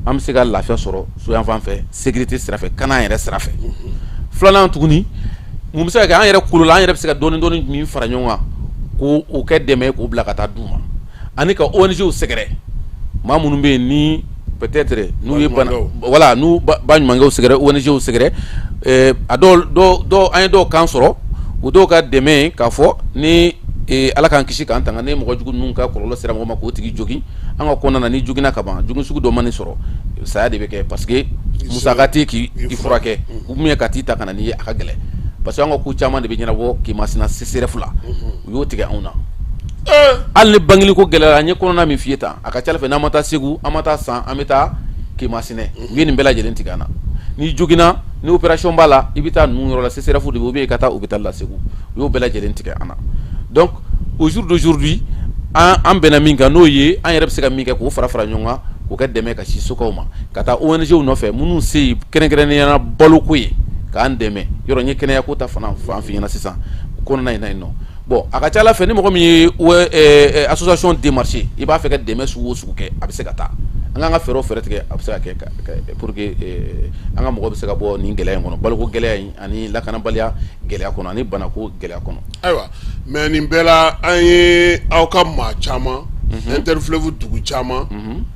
an bɛ se ka lafiya sɔrɔ so yan fan fɛ, sécurité sira fɛ, kana yɛrɛ sira fɛ. Filanan tuguni, mun bɛ se ka kɛ an yɛrɛ kolo la, an yɛrɛ bɛ se ka dɔɔni dɔɔni min fara ɲɔgɔn kan k'o o kɛ dɛmɛ k'o bila ka taa d'u ma, ani ka ONG sɛgɛrɛ, maa minnu bɛ yen ni peut-être n'u ye bana, voilà, n'u ba ɲumankɛw sɛgɛrɛ, ONG sɛgɛrɛ. A dɔw dɔw, an ye dɔw kan sɔrɔ, u dɔw ka dɛmɛ k'a fɔ ni Ala k'an kisi k'an tanga, ni mɔgɔ jugu ninnu ka kɔlɔlɔ sera mɔgɔ ma k'o tigi jogin an ka kɔnɔna na, ni joginna ka ban, jogin sugu dɔ ma nin sɔrɔ, saya de bɛ kɛ, parce que musaka tɛ k'i furakɛ, ou bien ka t'i ta ka na n'i ye, a ka gɛlɛn, parce que an ka ko caman de bɛ ɲɛnabɔ K'i Masina CSRéf la. U y'o tigɛ anw na. Hali ni bangeli ko gɛlɛyara, an ye kɔnɔna min f'i ye tan, a ka ca ala fɛ, n'an ma taa Segu, an ma taa San, an bɛ taa K'i Masina. U ye nin bɛɛ lajɛlen tigɛ an na. N'i joginna, ni opération b'a la, i bɛ taa ninnu yɔrɔ la, CSRéf de bɛ, ou bien i ka taa hôpital la Segu. U y'o bɛɛ lajɛlen tigɛ an na. Donc au jour d'aujourd'hui, an bɛnna min kan, n'o ye an yɛrɛ bɛ se ka min kɛ k'o fara fara ɲɔgɔn kan k'o kɛ dɛmɛ ka si sokaw ma, ka taa ONG nɔfɛ minnu se yen, kɛrɛnkɛrɛnnenya la baloko ye, k'an dɛmɛ yɔrɔ n ye kɛnɛya ko ta fana fan f'i ɲɛna sisan kɔnɔna in na yen nɔ. Bon, a ka ca ala fɛ, ni mɔgɔ min ye association démarché, i b'a fɛ ka dɛmɛ sugu o sugu kɛ, a bɛ se ka taa. An k'an ka fɛɛrɛ o fɛɛrɛ tigɛ, a bɛ se ka kɛ pour que an ka mɔgɔ bɛ se ka bɔ nin gɛlɛya in kɔnɔ, baloko gɛlɛya in ani lakanabaliya gɛlɛya kɔnɔ ani banako gɛlɛya kɔnɔ. Ayiwa, mais nin bɛɛ la, an ye aw ka maa caman, Interfleuve dugu caman,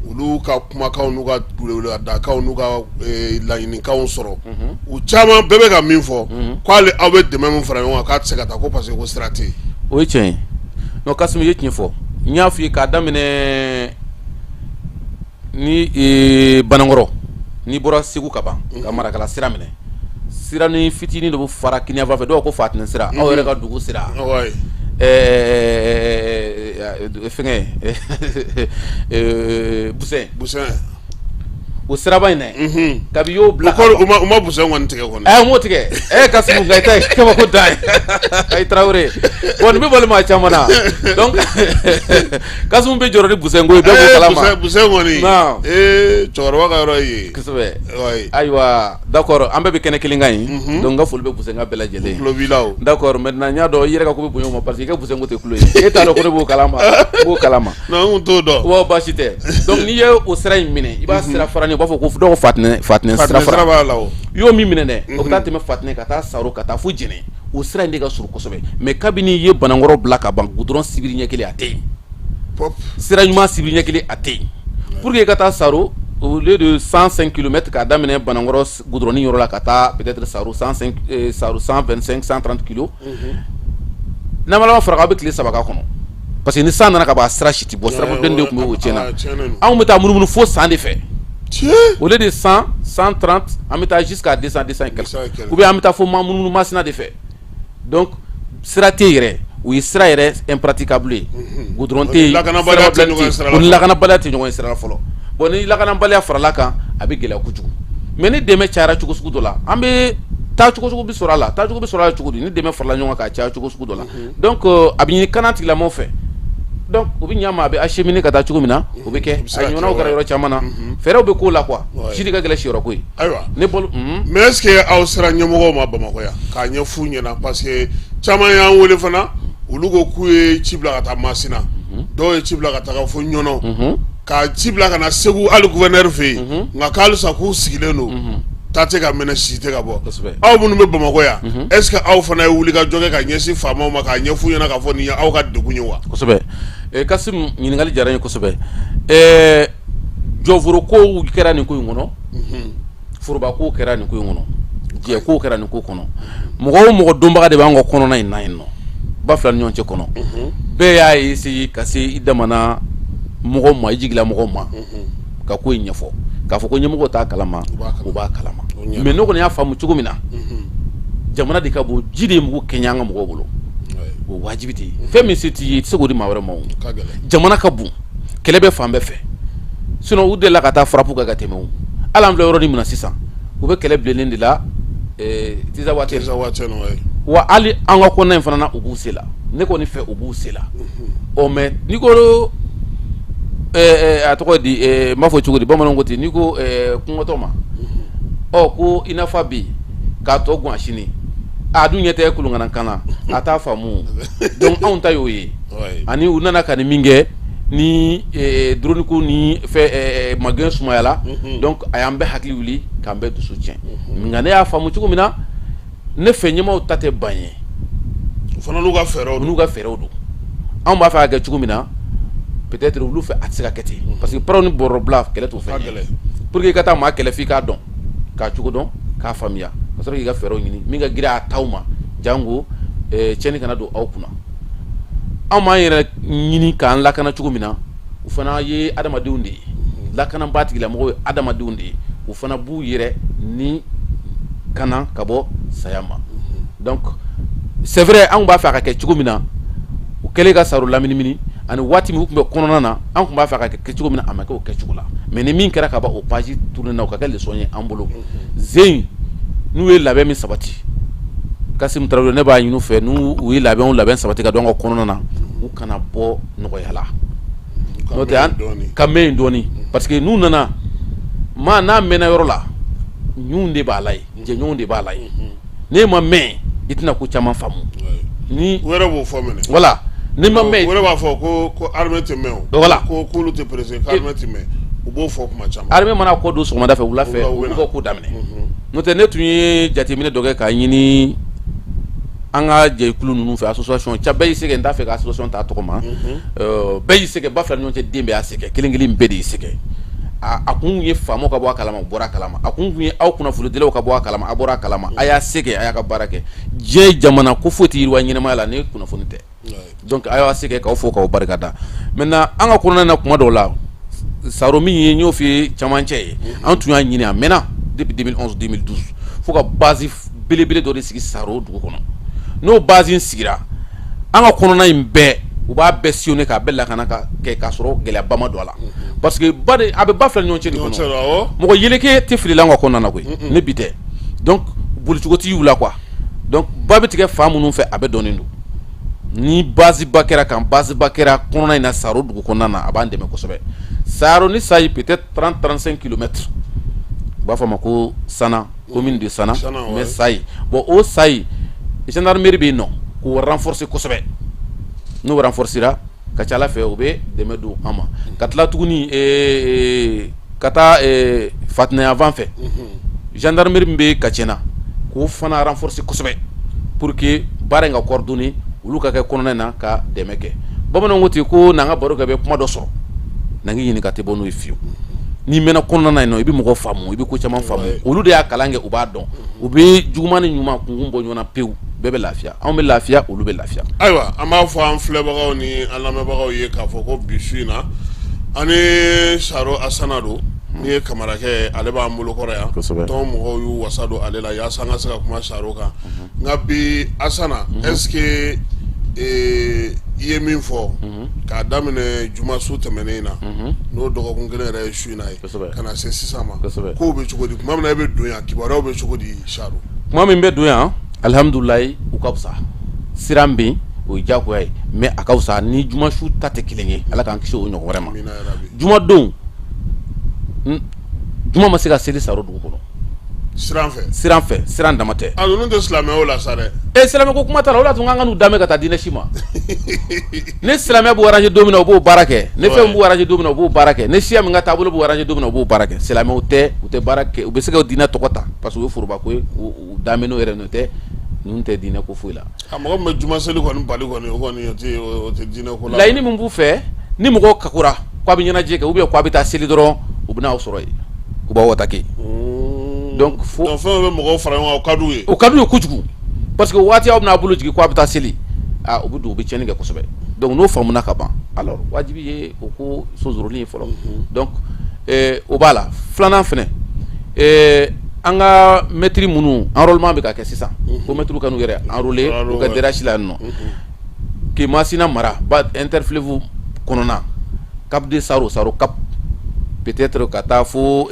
olu ka kumakanw n'u ka weleweledakanw n'u ka laɲinikanw sɔrɔ. U caman bɛɛ bɛ ka min fɔ, k'ale aw bɛ dɛmɛ min fara ɲɔgɔn kan, k'a tɛ se ka taa ko parce que ko sira tɛ yen. O ye tiɲɛ ye. Non, Kassim, i ye tiɲɛ fɔ. N y'a f'i ye k'a daminɛ ni Banankɔrɔ, n'i bɔra Segu ka ban ka Marakala sira minɛ, sira ni fitinin dɔ bɛ fara kiniyanfan fɛ, dɔw ko Fatinɛ sira, aw yɛrɛ ka dugu sira, fɛngɛ Busɛn. Busɛn. O siraba in dɛ, kabi y'o bila. U ma Busɛn kɔni tigɛ kɔni. Ɛ, m'o tigɛ. Ɛ, Kasimu, nka i ta ye kabako dan ye, i Tarawele. Bon, nin bɛ bali maa caman na. Donc Kasimu bɛ jɔrɔ ni Busɛn ko ye, bɛɛ b'o kalama. Busɛn kɔni, ee, cɛkɔrɔba ka yɔrɔ ye. Kosɛbɛ. Ayiwa, d'accord, an bɛɛ bɛ kɛnɛ kelen kan yen. Donc n ka foli bɛ Busɛn ka bɛɛ lajɛlen ye. Tulo b'i la o. D'accord, maintenant n y'a dɔn i yɛrɛ ka ko bɛ bonya o ma, parce que i ka Busɛn ko tɛ kulo ye. E t'a dɔn ko ne b'o kalama, n b'o kalama. Non, n kun t'o dɔn. Wa baasi tɛ. Donc n'i ye o sira in minɛ, i b'a sira fara, u b'a fɔ ko dɔw ko Fatinɛ, Fatinɛ sira fara b'a la o. I y'o min minɛ dɛ, o bɛ taa tɛmɛ Fatinɛ ka taa Saro ka taa fo Jɛnɛ. O sira in de ka surun kosɛbɛ. Mais kabini i ye Banankɔrɔ bila ka ban, goudron sibiri ɲɛ kelen a tɛ yen. Sira ɲuman sibiri ɲɛ kelen a tɛ yen. Pour que i ka taa Saro, au lieu de 105 km k'a daminɛ Banankɔrɔ goudron yɔrɔ la ka taa peut-être Saro 105, Saro 125, 130 kilo, n'an ma fara, aw bɛ tile 3 k'a kɔnɔ, parce que ni san nana ka ban, a sira si tɛ bɔ, sira de tun bɛ o tiɲɛna. Anw bɛ taa munumunu fo San de fɛ. Au lieu de 100, 130, an bɛ taa jusqu'à 200, 200 et quelque, ou bien an bɛ taa fo munumunu Masina de fɛ. Donc sira tɛ yɛrɛ, o ye sira yɛrɛ impraticable ye, goudron tɛ yen, lakanabaliya tɛ ɲɔgɔn sira la. O ni lakanabaliya tɛ ɲɔgɔn sira la fɔlɔ. Bon, ni lakanabaliya farala kan, a bɛ gɛlɛya kojugu. Mais ni dɛmɛ cayara cogo sugu dɔ la, an bɛ taa cogo sugu bɛ sɔrɔ a la. Taa cogo bɛ sɔrɔ a la cogo di? Ni dɛmɛ farala ɲɔgɔn kan ka caya cogo sugu dɔ la, donc a bɛ ɲini kana tigilamɔgɔw fɛ. Donc u bɛ ɲa ma, a bɛ acheminer ka taa cogo min na, o bɛ kɛ. A ɲɔgɔnnaw kɛra yɔrɔ caman na, fɛɛrɛw bɛ k'o la quoi. Si de ka gɛlɛn siyɔrɔ ko ye. Ayiwa. Ne bolo. Mais est ce que aw sera ɲɛmɔgɔw ma Bamakɔ yan k'a ɲɛf'u ɲɛna? Parce que caman y'an wele fana, olu ko k'u ye ci bila ka taa Masina, dɔw ye ci bila ka taga fo Ɲɔnɔ, ka ci bila ka na Segu, hali gouverneur fɛ yen, nka k'halisa k'u sigilen don, ta tɛ ka mɛnɛ, si tɛ ka bɔ. Aw minnu bɛ Bamakɔ yan, est ce que aw fana ye wuli ka jɔ kɛ ka ɲɛsin faamaw ma k'a ɲɛf'u ɲɛna k'a fɔ nin ye aw ka degun ye wa? Kosɛbɛ. Kasimu, ɲininkali diyara n ye kosɛbɛ. Jɔforo kow kɛra nin ko in kɔnɔ, foroba kow kɛra nin ko in kɔnɔ, jɛ kow kɛra nin ko kɔnɔ. Mɔgɔ o mɔgɔ donbaga de b'an ka kɔnɔna in na yen nɔ, ba fila ni ɲɔgɔn cɛ kɔnɔ, bɛɛ y'a essayer ka se i damana mɔgɔw ma, i jigila mɔgɔw ma, ka ko in ɲɛfɔ, k'a fɔ ko ɲɛmɔgɔw t'a kalama, u b'a kalama. Mais ne kɔni y'a faamu cogo min na, jamana de ka bon, ji de ye mugu kɛɲɛ an ka mɔgɔw bolo, o wajibi tɛ. Fɛn min se t'i ye, i tɛ se k'o di maa wɛrɛ ma. O jamana ka bon, kɛlɛ bɛ fan bɛɛ fɛ. Sinon u delila ka taa frappe kɛ ka tɛmɛ. O hali an filɛ yɔrɔ min na sisan, u bɛ kɛlɛ bilennen de la Tinzawatène. Wa hali an ka kɔnɔna in fana na, u b'u se la. Ne kɔni fɛ, u b'u se la. Ɔ, mais n'i ko A tɔgɔ di, n b'a fɔ cogo di, bamananw ko ten, n'i ko kungotɔ ma, ɔ ko i n'a fɔ bi k'a tɔ gan sini, a dun ɲɛ tɛ kolonkana na, a t'a faamu. Donc anw ta y'o ye. Ani u nana ka ni min kɛ ni drone ko ni fɛ magɛn sumayala, donc a y'an bɛɛ hakili wuli k'an bɛɛ dusu tiɲɛ. Nka ne y'a faamu cogo min na, ne fɛ ɲɛmaaw ta tɛ ban ye. U fana n'u ka fɛɛrɛw. N'u ka fɛɛrɛw don. Anw b'a fɛ ka kɛ cogo min na, peut-être olu fɛ a tɛ se ka kɛ ten, parce que paraw ni bɔrɔbila kɛlɛ t'o fɛn ye. Pour que i ka taa maa kɛlɛ, f'i k'a dɔn, k'a cogo dɔn, k'a faamuya, ka sɔrɔ k'i ka fɛɛrɛw ɲini min ka girin a taw ma, jango tiɲɛni kana don aw kunna. Anw b'an yɛrɛ ɲini k'an lakana cogo min na, u fana ye adamadenw de ye, lakanabaa tigilamɔgɔw ye adamadenw de ye, u fana b'u yɛrɛ ni kana ka bɔ saya ma. Donc c'est vrai, anw b'a fɛ a ka kɛ cogo min na, u kɛlen ka Saro laminimini ani waati min u tun bɛ kɔnɔna na, an tun b'a fɛ a ka kɛ cogo min na, a ma kɛ o kɛcogo la. Mais ni min kɛra ka ban, o page tourné na, o ka kɛ leçon ye an bolo. Zen n'u ye labɛn min sabati, Kasimu Tarawele, ne b'a ɲini u fɛ, n'u u ye labɛn o labɛn sabati ka don an ka kɔnɔna na, u kana bɔ nɔgɔya la, n'o tɛ an ka mɛn yen dɔɔni, parce que n'u nana maa n'a mɛnna yɔrɔ la, ɲun de b'a la yen, jɛɲɔgɔnw de b'a la yen. N'e ma mɛn, i tɛna ko caman faamu. Ni u yɛrɛ b'o fɔ minɛ. Voilà, n'i ma mɛn. U yɛrɛ b'a fɔ ko armée tɛ mɛn o. Voilà. Ko k'olu tɛ pressé, ko armée tɛ mɛn, u b'o fɔ kuma caman. Armée mana kɔ don sɔgɔmada fɛ, wula fɛ, u b'u ka ko daminɛ. N'o tɛ, ne tun ye jateminɛ dɔ kɛ k'a ɲini an ka jɛkulu ninnu fɛ, association ca bɛɛ y'i se kɛ, n t'a fɛ ka association ta tɔgɔ ma, bɛɛ y'i se kɛ, ba fila ni ɲɔgɔn cɛ, den bɛɛ y'a se kɛ, kelen kelen bɛɛ de y'i se kɛ. A kun ye faamaw ka bɔ a kalama, u bɔra a kalama. A kun ye aw kunnafonidilaw ka bɔ a kalama, a bɔra a kalama. A y'a se kɛ, a y'a ka baara kɛ. Diɲɛ jamana ko foyi tɛ yiriwa ɲɛnamaya la ni kunnafoni tɛ. Donc a y'a se kɛ, k'aw fo k'aw barika da. Maintenant, an ka kɔnɔna na, kuma dɔw la, Saro min ye, n y'o f'i ye, camancɛ ye, an tun y'a ɲini a mɛnna, depuis 2011 2012, fo ka base belebele dɔ de sigi Saro dugu kɔnɔ. N'o base in sigira, an ka kɔnɔna in bɛɛ, u b'a bɛɛ sillonner k'a bɛɛ lakana ka kɛ k'a sɔrɔ gɛlɛyaba ma don a la, parce que ba de a bɛ ba fila ni ɲɔgɔn cɛ de kɔnɔ, mɔgɔ yeleke tɛ filila an ka kɔnɔna na koyi, ne bi tɛ. Donc bolicogo tɛ y'u la quoi. Donc ba bɛ tigɛ fan minnu fɛ, a bɛ dɔnnen don. Ni base ba kɛra kan, base ba kɛra kɔnɔna in na, Saro dugu kɔnɔna na, a b'an dɛmɛ kosɛbɛ. Saro ni Sayi, peut-être 30 35 kilomètres, u b'a fɔ a ma ko Sana, commune de Sana, mais Sayi, bon, o Sayi gendarmerie bɛ yen nɔ, k'o renforcer kosɛbɛ. N'o renforcera, ka ca ala fɛ, u bɛ dɛmɛ don an ma. Ka tila tuguni ka taa Fatinɛ yan fɛ, gendarmerie min bɛ Kacɛna, k'o fana renforcer kosɛbɛ pour que baara in ka coordonner, olu ka kɛ kɔnɔna in na ka dɛmɛ kɛ. Bamananw ko ten ko n'an ka baro kɛ, bɛ kuma dɔ sɔrɔ n'an k'i ɲininka, tɛ bɔ n'o ye fiyewu. N'i mɛnna kɔnɔna na yen nɔ, i bɛ mɔgɔ faamu, i bɛ ko caman faamu. Olu de y'a kalan kɛ, u b'a dɔn, u bɛ juguman ni ɲuman kunkun bɔ ɲɔgɔn na pewu. Bɛɛ bɛ lafiya, anw bɛ lafiya, olu bɛ lafiya. Ayiwa, an b'a fɔ an filɛbagaw ni an lamɛnbagaw ye k'a fɔ ko bi su in na, an ni Saro Asana don, ni ye Kamarakɛ ye, ale b'an bolokɔrɔ yan. Tɔn mɔgɔw y'u wasa don ale la yaasa an ka se ka kuma Saro kan. Nka bi Asana, est-ce que i ye min fɔ k'a daminɛ juma su tɛmɛnen in na, n'o dɔgɔkun kelen yɛrɛ ye su in na ye, ka na se sisan ma, kow bɛ cogo di? Tuma min na e bɛ don yan, kibaruyaw bɛ cogo di, Saro? Tuma min bɛ don yan, alihamudulilayi, u ka fisa. Siran bɛ yen, o ye diyagoya ye, mais a ka fisa ni juma su ta tɛ kelen ye. Ala k'an kisi o ɲɔgɔn wɛrɛ ma. Jumadon, juma ma se ka seli Saro dugu kɔnɔ. Siran fɛ. Siran fɛ, siran dama tɛ. A ninnu tɛ silamɛya la sa dɛ. E, silamɛ ko kuma t'a la. O de y'a to an ka n'u danbe ka taa diinɛ si ma. Ni silamɛ b'u arranger don min na, u b'o baara kɛ. Ni fɛn b'u arranger don min na, u b'o baara kɛ. Ni siya min ka taabolo b'u arranger don min na, u b'o baara kɛ. Silamɛw tɛ, u tɛ baara kɛ. U bɛ se ka diinɛ tɔgɔ ta parce que o ye forobako ye, u danbe n'o yɛrɛ. N'o tɛ, ninnu tɛ diinɛ ko foyi la. A mɔgɔ min bɛ juma seli kɔni bali kɔni, o kɔni o tɛ diinɛ ko la. Laɲini min b'u fɛ, ni mɔgɔw kakura k'a bɛ ɲɛnajɛ kɛ ou bien k'a bɛ taa seli dɔrɔn, u bɛ n'aw sɔrɔ yen, u b'aw attaquer. Donc fo donc fɛn bɛ mɔgɔw fara ɲɔgɔn kan, o ka d'u ye. O ka d'u ye kojugu, parce que waati aw bɛna bolo jigin k'a bɛ taa seli, aa, u bɛ don, u bɛ tiɲɛni kɛ kosɛbɛ. Donc n'o faamuna ka ban, alors wajibi ye o ko sonsoroli ye fɔlɔ. Donc o b'a la. Filanan fɛnɛ, an ka mɛtiri minnu enrôlement bɛ ka kɛ sisan, ko mɛtiriw ka n'u yɛrɛ enrôler u ka DRH la yan nɔ, que Masina mara ba interfleuve kɔnɔna, Cap de Saro, Saro Cap, peut-être ka taa fo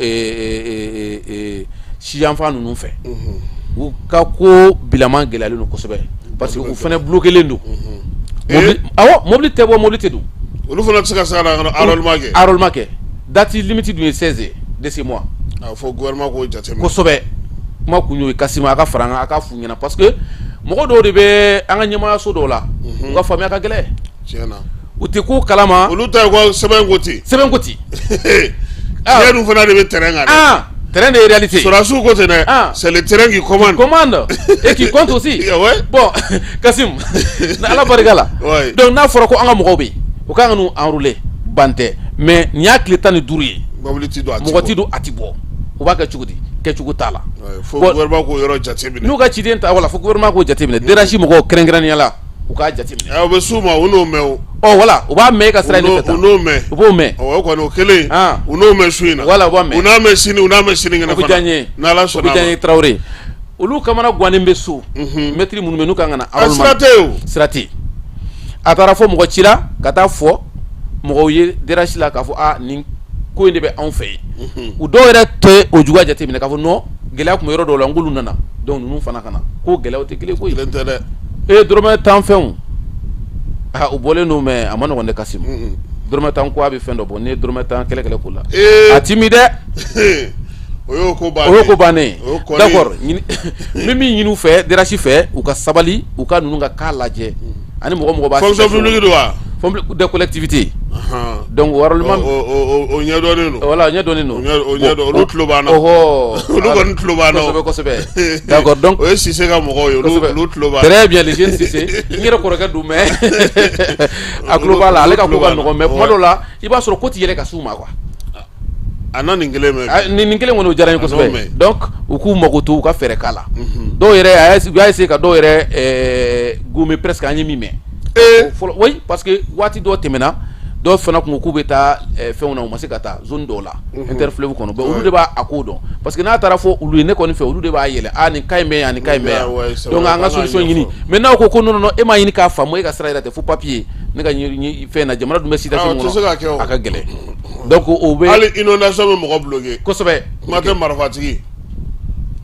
siyanfan ninnu fɛ, u ka ko bilama gɛlɛyalen don kosɛbɛ, parce que u fana bloquélen don. Awɔ, mobili tɛ bɔ, mobili tɛ don. Olu fana tɛ se ka se ka na enrôlement kɛ. Enrôlement kɛ, date limite dun ye 16 de ce mois. A fɔ gouvernement k'o jateminɛ. Kosɛbɛ. Kuma kun y'o ye. Kassim, a ka fara an kan, a ka f'u ɲɛna, parce que mɔgɔ dɔw de bɛ an ka ɲɛmaayaso dɔw la, u ka faamuya ka gɛlɛn. Tiɲɛ na. U tɛ ko kalama. Olu ta ye ko sɛbɛn ko ten. Sɛbɛn ko ten. Tiɲɛ dun fana de bɛ terrain kan dɛ. Ah, terrain de réalité. Sɔrɔdasiw ko ten dɛ. Ah. C'est le terrain qui commande. Commande et qui compte aussi. Ouais. Bon, Kassim, Ala barika la. Ouais. Donc n'a fɔra ko an ka mɔgɔw bɛ yen, u kan ka n'u enrôler, ban tɛ, mais nin y'a tile 15 ye. Mobili ti don, a ti mɔgɔ bɔ. ti don, a ti bɔ. U b'a kɛ cogo di? Kɛcogo t'a la. Ouais, fo Bon, gouvernement k'o yɔrɔ jateminɛ. N'u ka ciden ta, wala fo gouvernement k'o jateminɛ. DRH mɔgɔw kɛrɛnkɛrɛnnenya la, u k'a jateminɛ. Ɛ, u bɛ s'u ma, u n'o mɛn o. Ɔ wala, u b'a mɛn e ka sira in de fɛ tan. U n'o mɛn. U b'o mɛn. Ɔ, o kɔni o kelen. Ah. U n'o mɛn su in na. Wala, u b'a mɛn. U n'a mɛn sini, u n'a mɛn sinikɛnɛ O bɛ fana. diya n ye. N'Ala O sɔnna bɛ diya n a ye ma. Tarawele. Olu kamana gannen bɛ so. Mɛtiri minnu bɛ yen, n'u kan ka na A sira tɛ yen o. Sira tɛ yen. A taara fɔ mɔgɔ ci la ka taa fɔ mɔgɔw ye DRH la k'a fɔ aa, nin ko in de bɛ anw fɛ yen. U dɔw yɛrɛ tɛ o juguya jateminɛ k'a fɔ non, gɛlɛya tun bɛ yɔrɔ dɔw la, n k'olu nana, donc ninnu fana ka na ko gɛlɛyaw tɛ kelen koyi. Kelen tɛ dɛ. E, dɔrɔmɛ 10 fɛnw, aa, u bɔlen don, mais a ma nɔgɔn dɛ Kassim. Dɔrɔmɛ 10 ko a bɛ fɛn dɔ bɔ, n'i ye dɔrɔmɛ 10 kɛlɛ kɛlɛ ko la, Ee. a ti min dɛ. O y'o ko bannen. O y'o ko bannen. O kɔni. D'accord, n bɛ min ɲini u fɛ, DRH fɛ, u ka sabali, u ka ninnu ka cas lajɛ ani mɔgɔ mɔgɔ b'a Fonction publique don wa? Fonction des collectivités. Ahan. Donc enrôlement O ɲɛdɔnnen don. Voilà, o ɲɛdɔnnen don. O ɲɛdɔn, olu tulo b'an na. Ɔhɔ. Olu kɔni tulo b'an na. Kosɛbɛ kosɛbɛ. D'accord, donc o ye Cissé ka mɔgɔw ye, olu Kosɛbɛ. olu tulo b'an na. Très bien, les jeunes Cissé. N yɛrɛ kɔrɔkɛ don, mais a tulo b'a la, ale ka ko ka nɔgɔn, mais kuma dɔw la i b'a sɔrɔ ko ti yɛlɛ ka s'u ma quoi. A na nin kelen mɛn. Ah, nin kelen kɔni, o diyara n ye A n'o kosɛbɛ. mɛn. Donc u k'u mago to, u ka fɛɛrɛ k'a la. Dɔw yɛrɛ a y'a u y'a essayer ka dɔw yɛrɛ gommer presque, an ye min mɛn. Ee. Fɔlɔ, oui, parce que waati dɔw tɛmɛna, dɔw fana kun ko k'u bɛ taa fɛnw na, u ma se ka taa zone dɔw la, interfleuve kɔnɔ. Bon, olu de b'a a ko dɔn, parce que n'a taara fɔ olu ye, ne kɔni fɛ, olu de b'a yɛlɛ, ah, nin cas in bɛ yan, nin cas in bɛ yan. Ouais, c'est Donc vrai, an ka an k'a solution ɲini. ɲɛfɔ. Mais n'aw ko ko non non non, e m'a ɲini k'a faamu, e ka sira yɛrɛ tɛ fo papier, ne ka fɛn na, jamana dun bɛ situation Ah, o tɛ se ka kɛ o. kɔnɔ, a ka gɛlɛn. Donc o bɛ Hali inondation bɛ mɔgɔ bloqué. Kosɛbɛ. Kuma tɛ marifatigi.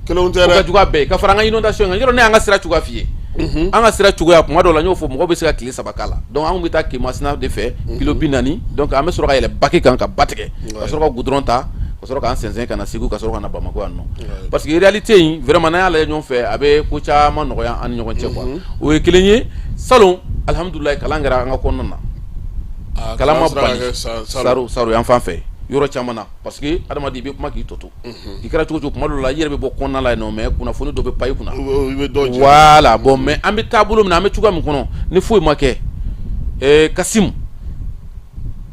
Kelenw tɛ O ka dɛ. jugu a bɛɛ ye ka fara an ka inondation kan. Yɔrɔ ne y'an ka sira cogoya f'i ye, an ka sira cogoya, kuma dɔw la n y'o fɔ, mɔgɔw bɛ se ka tile 3 k'a la. Donc an bɛ taa Kemasina de fɛ, kilo 40, donc an bɛ sɔrɔ ka yɛlɛ baki kan ka ba tigɛ, ka sɔrɔ ka goudron ta, ka sɔrɔ k'an sɛnsɛn ka na Segu, ka sɔrɔ ka na Bamakɔ yan nɔ, parce que réalité in vraiment, n'an y'a lajɛ ɲɔgɔn fɛ, a bɛ ko caman nɔgɔya an ni ɲɔgɔn cɛ quoi. O ye kelen ye. Salon, alihamudulilayi, kalan kɛra an ka kɔnɔna na. Ah, kalan ma sera ka bali kɛ salon. Saro yan fan fɛ yɔrɔ caman na, parce que adamaden, i bɛ kuma k'i tɔ to, i kɛra cogo cogo, kuma dɔw la i yɛrɛ bɛ bɔ kɔnɔna la yen nɔ, mais kunnafoni dɔ bɛ pan i kunna. I bɛ dɔw jɛ. Voilà. Bon, mais an bɛ taabolo min na, an bɛ cogoya min kɔnɔ, ni foyi ma kɛ, Kassim,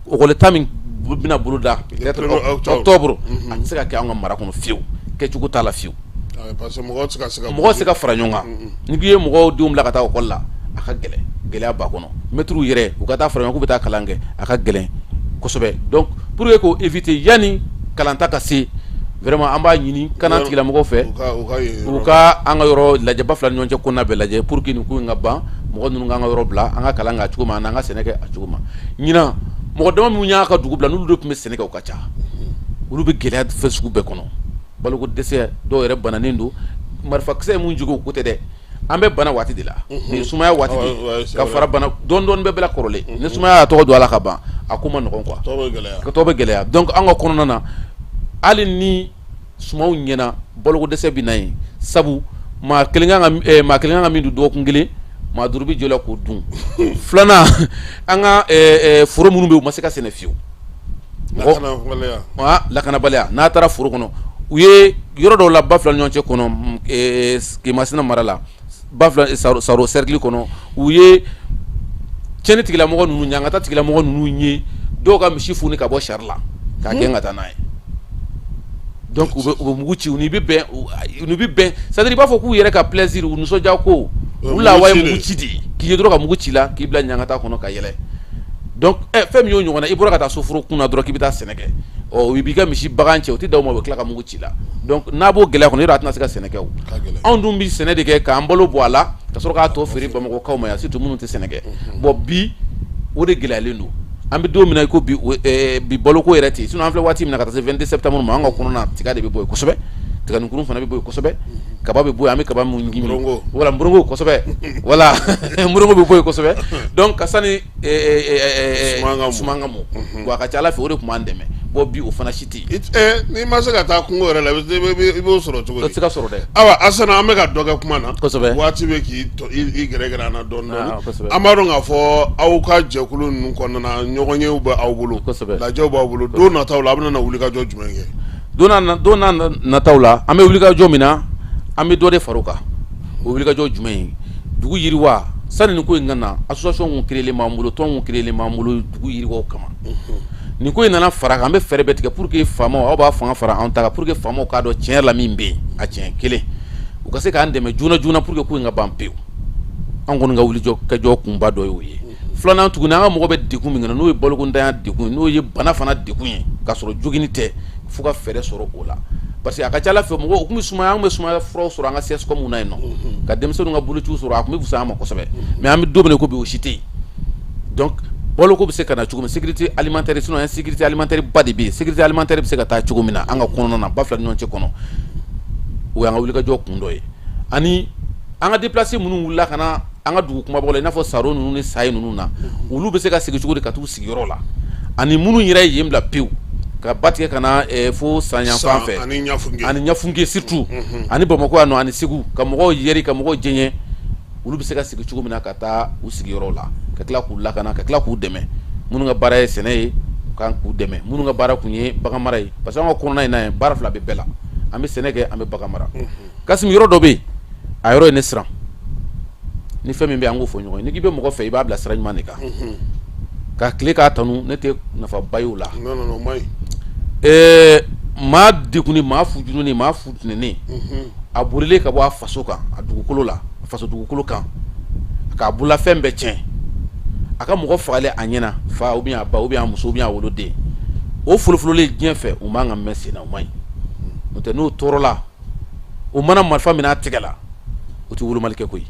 école min bɛna bolo da peut-être Premier octobre. octobre, a tɛ se ka kɛ an ka mara kɔnɔ fiyewu, kɛcogo t'a la fiyewu. Ah, parce que mɔgɔw tɛ se ka se ka Mɔgɔ tɛ se ka fara ɲɔgɔn kan. N'i k'i ye mɔgɔw denw bila ka taa école la, a ka gɛlɛn, gɛlɛya b'a kɔnɔ. Mɛtiriw yɛrɛ, u ka taa fara ɲɔgɔn k'u bɛ taa kalan kɛ, a ka gɛlɛn kosɛbɛ. Donc pour que k'o éviter yanni kalanta ka se, vraiment an b'a ɲini kana tigilamɔgɔw fɛ, U ka yen u yɔrɔ. ka an ka yɔrɔ lajɛ, ba fila ni ɲɔgɔn cɛ kɔnɔna bɛɛ lajɛ, pour que nin ko in ka ban, mɔgɔ ninnu k'an ka yɔrɔ bila, an ka kalan kɛ a cogo ma, an ka sɛnɛ kɛ a cogo ma. Ɲinan, mɔgɔ dama minnu y'a ka dugu bila, n'olu de tun bɛ sɛnɛ kɛ, u ka ca, olu bɛ gɛlɛya fɛn sugu bɛɛ kɔnɔ, baloko dɛsɛ, dɔw yɛrɛ bananen don, marifakisɛ ye mun jigin, o ko tɛ dɛ, an bɛ bana waati de la, nin ye sumaya waati de Ouais, ye, c'est ka vrai. fara bana dɔɔni dɔɔni bɛɛ bɛ la kɔrɔlen, ni sumaya y'a tɔgɔ don a la ka ban, a ko ma nɔgɔn quoi. Tɔ bɛ gɛlɛya. Ka tɔ bɛ gɛlɛya. Donc an ka kɔnɔna na, hali ni sumanw ɲɛna, baloko dɛsɛ bɛ na yen, sabu maa kelen kan ka min dun dɔgɔkun kelen, maa duuru bɛ jɔ la k'o dun. Filanan, an ka foro minnu bɛ yen, u ma se ka sɛnɛ fiyewu. Lakanabaliya. Ah, lakanabaliya. N'a taara foro kɔnɔ, u ye yɔrɔ dɔw la, ba fila ni ɲɔgɔn cɛ kɔnɔ, Kemasina mara la, ba fila Saro cercle kɔnɔ, u ye tiɲɛni tigilamɔgɔ ninnu, ɲangata tigilamɔgɔ ninnu ye dɔw ka misi foni ka bɔ sari la k'a gɛn ka taa n'a ye. Donc u bɛ mugu ci, u ni bɛ bɛn, u ni bɛ bɛn, c'est à dire i b'a fɔ k'u yɛrɛ ka plaisir, u nisɔndiya ko u la wa ye mugu ci de k'i ye dɔrɔn ka mugu ci la k'i bila ɲangata kɔnɔ ka yɛlɛ. Donc fɛn min y'o ɲɔgɔn na, i bɔra ka taa soforo kun na dɔrɔn k'i bɛ taa sɛnɛ kɛ, ɔ i b'i ka misi bagan cɛ, o tɛ da o ma, u bɛ tila ka mugu ci la. Donc n'a b'o gɛlɛya kɔnɔ, yɔrɔ a tɛna se ka sɛnɛ kɛ. O anw dun bɛ sɛnɛ de kɛ k'an balo bɔ a la, ka sɔrɔ k'a tɔ feere Bamakɔkaw ma yan, surtout minnu tɛ sɛnɛ kɛ. Bon, bi o de gɛlɛyalen don. An bɛ don min na i ko bi, bi baloko yɛrɛ tɛ yen. Sinon an filɛ waati min na, ka taa se 22 septembre ma, an ka kɔnɔna tiga de bɛ bɔ yen kosɛbɛ, tiganikuru fana bɛ bɔ yen kosɛbɛ. Kaba bɛ bɔ yen, an bɛ kaba min ɲimi, voilà, nborongo kosɛbɛ, voilà, nborongo bɛ bɔ yen kosɛbɛ. Donc ka sani suman ka mɔ, bon, a ka ca Ala fɛ, o de tun b'an dɛmɛ. Bon, bi o fana si tɛ yen. N'i ma se ka taa kungo yɛrɛ la, i b'o sɔrɔ cogo di? O tɛ se ka sɔrɔ dɛ. Ayiwa Asana, an bɛ ka dɔ kɛ kuma na. Kosɛbɛ. Waati bɛ k'i gɛrɛgɛrɛ an na dɔɔnin dɔɔnin. An b'a dɔn k'a fɔ aw ka jɛkulu ninnu kɔnɔna na, ɲɔgɔnyew bɛ aw bolo. Kosɛbɛ. Lajɛw b'aw bolo. Don nataw la, a bɛna na wulikajɔ jumɛn kɛ? Don nataw la, an bɛ wulikajɔ min na, an bɛ dɔ de fara o kan. O wulikajɔ jumɛn ye? Dugu yiriwa. Sani nin ko in ka na, association kun créelen b'an bolo, tɔn kun créelen b'an bolo dugu yiriwaw kama. Nin ko in nana fara kan, an bɛ fɛɛrɛ bɛɛ tigɛ pour que faamaw, aw b'a fanga fara anw ta kan, pour que faamaw k'a dɔn tiɲɛ yɛrɛ la min bɛ yen, a tiɲɛ kelen, u ka se k'an dɛmɛ joona joona pour que ko in ka ban pewu. An kɔni ka wulikajɔ kunba dɔ y'o ye. Filanan tuguni, an ka mɔgɔ bɛ degun min kɔnɔ, n'o ye balokontanya degun ye, n'o ye bana fana degun ye, k'a sɔrɔ jogini tɛ, fo ka fɛɛrɛ sɔrɔ o la, parce que a ka ca Ala fɛ, mɔgɔw u tun bɛ sumaya, an bɛ sumaya furaw sɔrɔ an ka CSCOM na yen nɔ, ka denmisɛnninw ka bolociw sɔrɔ, a tun bɛ fisaya an ma kosɛbɛ. Mais an bɛ don min na ko bi, o si tɛ yen. Donc baloko bɛ se ka na cogo min, sécurité alimentaire, sinon insécurité alimentaire ba de bɛ yen. Sécurité alimentaire bɛ se ka taa cogo min na an ka kɔnɔna na, ba fila ni ɲɔgɔn cɛ kɔnɔ, o y'an ka wulikajɔ kun dɔ ye. Ani an ka déplacé minnu wulila ka na an ka dugu kumabaw la, i n'a fɔ Saro ninnu ni Sayi ninnu na, olu bɛ se ka segin cogo di ka t'u sigiyɔrɔ la? Ani minnu yɛrɛ ye yen bila pewu ka ba tigɛ ka na fo San yanfan fɛ, ani Ɲafunke surtout, ani Bamakɔ yan nɔ, ani Segu, ka mɔgɔw yɛri, ka mɔgɔw jɛɲɛ, olu bɛ se ka segin cogo min na ka taa u sigiyɔrɔ la, ka tila k'u lakana, ka tila k'u dɛmɛ. Minnu ka baara ye sɛnɛ ye, kan k'u dɛmɛ. Minnu ka baara kun ye bagan mara ye, parce que an ka kɔnɔna in na yen, baara fila bɛ bɛɛ la: an bɛ sɛnɛ kɛ, an bɛ bagan mara. Kasimi, yɔrɔ dɔ bɛ yen, a yɔrɔ ye ne siran. Ni fɛn min bɛ, an k'o fɔ ɲɔgɔn ye. N'i k'i bɛ mɔgɔ fɛ, i b'a bila sira ɲuman de kan. Ka tile k'a tanu, ne tɛ nafaba ye o la. Maa degunni, maa fujununi, maa futinɛnen, a bolilen ka bɔ a faso kan, a dugukolo la, a faso dugukolo kan, k'a bololafɛn bɛɛ tiɲɛ, a ka mɔgɔ fagalen a ɲɛna, fa ou bien a ba ou bien a muso ou bien a woloden, o folofololen diɲɛ fɛ, o man ka mɛn sen na, o man ɲi. N'o tɛ, n'o tɔɔrɔla, o mana marifa minɛ a tɛgɛ la, o tɛ wolomali kɛ koyi,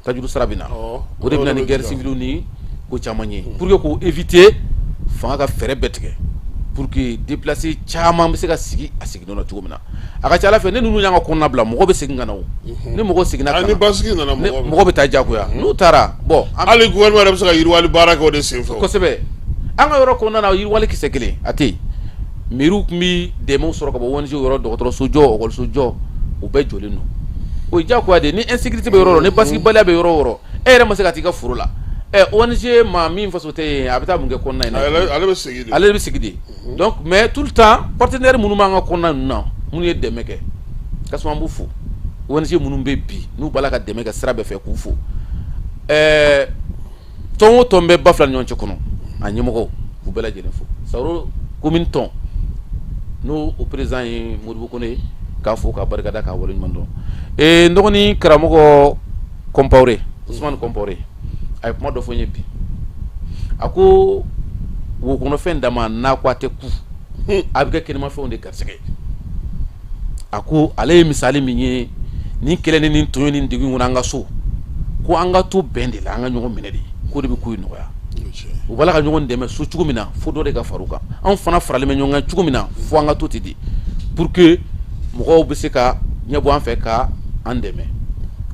tajuru sara bɛ na. O de bɛ na ni guerre civile ni ko caman ye. Pour que k'o éviter, fanga ka fɛɛrɛ bɛɛ tigɛ pour que déplacé caman bɛ se ka sigi a sigi nɔ na cogo min na. A ka ca Ala fɛ, ni ninnu y'an ka kɔnɔna bila, mɔgɔ bɛ segin ka na. O ni mɔgɔ seginna ka na, ni basigi nana, mɔgɔ bɛ taa diyagoya n'u taara. Bon, hali gouvernement yɛrɛ bɛ se ka yiriwali baara kɛ o de senfɛ. Kosɛbɛ. An ka yɔrɔ kɔnɔna na, yiriwali kisɛ kelen a tɛ yen. Mairie tun bɛ dɛmɛw sɔrɔ ka bɔ ONG yɔrɔ, dɔgɔtɔrɔso jɔ, ekɔliso jɔ, o bɛɛ jɔlen don. O ye diyagoya de ye. Ni insécurité bɛ yɔrɔ o yɔrɔ, ni basigibaliya bɛ yɔrɔ o yɔrɔ, e yɛrɛ ma se ka t'i ka foro la. Ɛ, ONG maa min faso tɛ yen, a bɛ taa mun kɛ kɔnɔna in na? Ale bɛ segin de. Ale bɛ segin de. Donc, mais tout le temps, partenaire minnu b'an ka kɔnɔna ninnu na, minnu ye dɛmɛ kɛ, kasuma, an b'u fo. ONG minnu bɛ bi, n'u b'a la ka dɛmɛ kɛ sira bɛɛ fɛ, k'u fo. Ɛɛ, tɔn o tɔn bɛ ba fila ni ɲɔgɔn cɛ kɔnɔ, a ɲɛmɔgɔw, k'u bɛɛ lajɛlen fo. Saro commune tɔn, n'o o président ye Modibo Kone ye, k'a fo, k'a barikada, k'a waleɲuman dɔn. Ee, n dɔgɔnin karamɔgɔ Kɔnpawure, Usumani Kɔnpawure, a ye kuma dɔ fɔ n ye bi. A ko wo kɔnɔfɛn dama n'a ko a tɛ ku, a bɛ kɛ kɛnɛmafɛnw de garisɛgɛ. A ko ale ye misali min ye nin kɛlɛ ni nin tɔɲɔ ni degun kɔnɔ an ka so, ko an ka to bɛn de la, an ka ɲɔgɔn minɛ de, k'o de bɛ ko in nɔgɔya. U b'a la ka ɲɔgɔn dɛmɛ so cogo min na, fo dɔ de ka far'u kan. Anw fana faralen bɛ ɲɔgɔn kan cogo min na, fo an ka to ten de, pour que mɔgɔw bɛ se ka ɲɛbɔ an fɛ ka an dɛmɛ,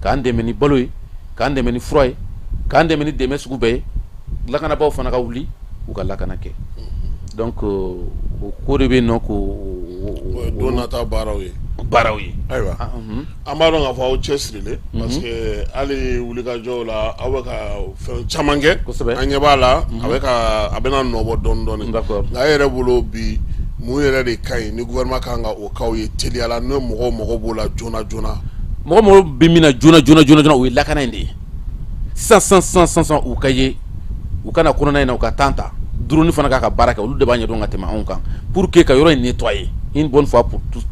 k'an dɛmɛ ni balo ye, k'an dɛmɛ ni fura ye, k'an dɛmɛ ni dɛmɛ sugu bɛɛ ye. Lakanabaaw fana ka wuli u ka lakana kɛ. Donc o ko de bɛ yen nɔ ko don nata baaraw ye. Baaraw ye. Ayiwa, an b'a dɔn k'a fɔ aw cɛ sirilen, parce que hali wulikajɔw la, aw bɛ ka fɛn caman kɛ. An ɲɛ b'a la, a bɛ ka a bɛna nɔbɔ dɔɔnin dɔɔnin. Nka e yɛrɛ bolo bi, mun yɛrɛ de ka ɲi ni gouvernement kan ka o k'aw ye teliya la, n'o mɔgɔw mago b'o la joona joona? Mɔgɔ mɔgɔ bɛ min na joona joona joona joona, o ye lakana in de ye. Sisan sisan sisan sisan, u ka ye, u kana kɔnɔna in na, u ka temps ta, drone fana k'a ka baara kɛ. Olu de b'a ɲɛdɔn ka tɛmɛ anw kan, pour que ka yɔrɔ in nettoyer une bonne fois pour toutes,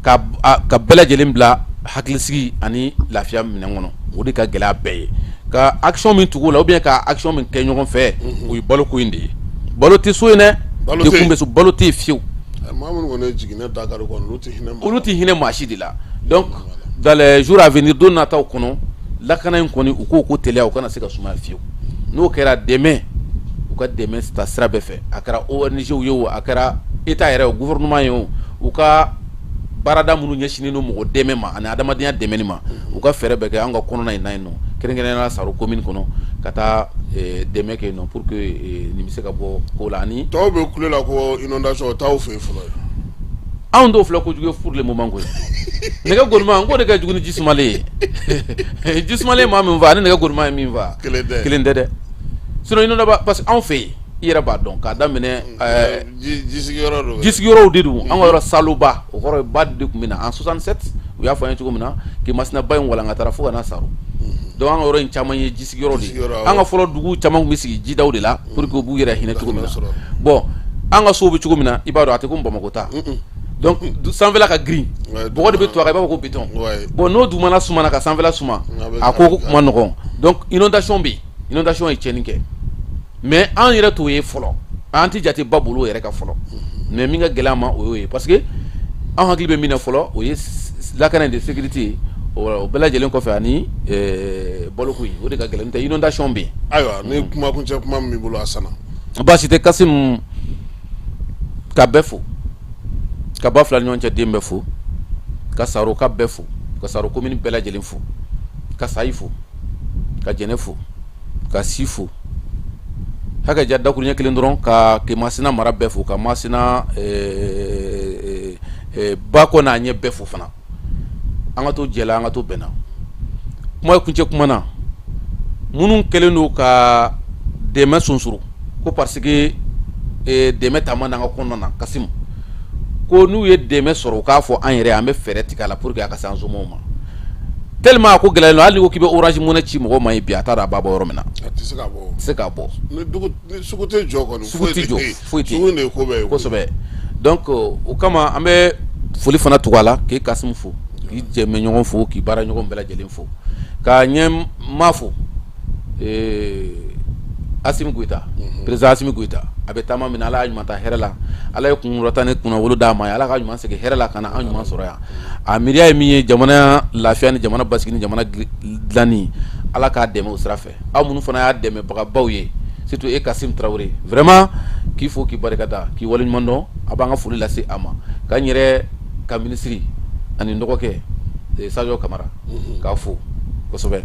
ka bɛɛ lajɛlen bila hakilisigi ani lafiya minɛn kɔnɔ. O de ka gɛlɛya bɛɛ ye. Ka action min tugu o la, ou bien ka action min kɛ ɲɔgɔn fɛ, o ye baloko in de ye. Balo tɛ so in dɛ, degun bɛ so, balo tɛ yen fiyewu. Maa minnu kɔni ye jiginɛ dakari kɔni, olu tɛ hinɛ. Olu tɛ hinɛ maa si de la. Donc dans les jours à venir, don nataw kɔnɔ, lakana in kɔni, u k'o ko teliya, u kana se ka sumaya fiyewu. N'o kɛra, dɛmɛ, u ka dɛmɛ ta sira bɛɛ fɛ, a kɛra ONG ye o, a kɛra État yɛrɛ o, gouvernement ye o, u ka Baarada minnu ɲɛsinnen don mɔgɔ dɛmɛ ma ani adamadenya dɛmɛni ma, u ka fɛɛrɛ bɛɛ kɛ an ka kɔnɔna in na yen nɔ, kɛrɛnkɛrɛnnenya la Saro commune kɔnɔ, ka taa dɛmɛ kɛ yen nɔ pour que nin bɛ se ka bɔ ko la. Ani tɔw bɛ kule la ko inondation, o t'aw fɛ yen fɔlɔ. Anw t'o filɛ kojugu ye pour le moment koyi. Nɛgɛ golima n k'o de ka jugu ni ji sumalen ye. Ji sumalen maa min faa ani nɛgɛ golima ye min faa, kelen tɛ. Kelen tɛ dɛ. Sinon inondation, parce que anw fɛ yen, i yɛrɛ b'a dɔn, k'a daminɛ jisigiyɔrɔ don. Jisigiyɔrɔw de don. An ka yɔrɔ saloba, o kɔrɔ ye ba de tun bɛ na en 67, u y'a fɔ an ye cogo min na, k'i Masina ba in walankatara fo ka na Saro. Donc an ka yɔrɔ in caman ye jisigiyɔrɔ de ye. An ka fɔlɔ dugu caman tun bɛ sigi jidaw de la pour que u b'u yɛrɛ hinɛ cogo min na. Bon, an ka sow bɛ cogo min na, i b'a dɔn a tɛ komi Bamakɔ ta. Donc sanfɛla ka girin, bɔgɔ de bɛ to a kan, i b'a fɔ ko béton. Bon, n'o dugumana sumana ka sanfɛla suma, a ko kuma nɔgɔn. Donc inondation bɛ yen, inondation ye tiɲɛni kɛ, mais an yɛrɛ t'o ye fɔlɔ, an tɛ jate ba bolo yɛrɛ ka fɔlɔ. Mais min ka gɛlɛn an ma, o y'o ye, parce que an hakili bɛ min na fɔlɔ, o ye lakana de, sécurité ye. O bɛɛ lajɛlen kɔfɛ, ani baloko in, o de ka gɛlɛn. N'o tɛ inondation bɛ yen. Ayiwa, ni kumakuncɛ kuma min b'i bolo, a sana. Baasi tɛ, Kasimu. Ka bɛɛ fo, ka ba fila ni ɲɔgɔn cɛ den bɛɛ fo, ka Saro ka bɛɛ fo, ka Saro commune bɛɛ lajɛlen fo, ka Sayi fo, ka Jɛnɛ fo, ka Si fo, hakɛ ja dakuruɲɛ kelen dɔrɔn, ka Kemasina mara bɛɛ fo, ka Masina ba kɔ n'a ɲɛ bɛɛ fo fana. An ka to jɛ la, an ka to bɛn na. Kuma kuncɛ kuma na, minnu kɛlen don ka dɛmɛ sonsoro ko parce que dɛmɛ taama n'an ka kɔnɔna na, Kasimu, ko n'u ye dɛmɛ sɔrɔ, u k'a fɔ an yɛrɛ, an bɛ fɛɛrɛ tigɛ a la pour que a ka se an somɔgɔw ma, tellement a ko gɛlɛyalen don. Hali n'i ko k'i bɛ Orange Money ci mɔgɔw ma ye bi, a t'a dɔn a b'a bɔ yɔrɔ min na. A tɛ se k'a bɔ. Tɛ se k'a bɔ. Ni dugu ni sugu tɛ jɔ kɔni. Sugu tɛ jɔ, foyi tɛ. Sugu de ye ko bɛɛ ye. Kosɛbɛ. Donc o kama, an bɛ foli fana tugu a la, k'i Kasimu fo, k'i jɛmɛɲɔgɔn fo, k'i baaraɲɔgɔn bɛɛ lajɛlen fo, ka ɲɛmaa fo, Asimi Goyita, président Asimi Goyita. A bɛ taama min na, Ala y'a ɲuman ta hɛrɛ la, Ala ye kunkɔrɔta ni kunnawolo d'a ma, Ala ka ɲuman segin hɛrɛ la ka na an ɲuman sɔrɔ yan. A miiriya ye min ye, jamana lafiya ni jamana basigi ni jamana dilanni, Ala k'a dɛmɛ o sira fɛ. Aw minnu fana y'a dɛmɛbagabaw ye, surtout e Kasimu Tarawele, vraiment k'i fo, k'i barika da, k'i waleɲuman dɔn. A b'an ka foli lase a ma, k'an yɛrɛ ka minisiri ani dɔgɔkɛ Sadio Kamara k'a fo kosɛbɛ.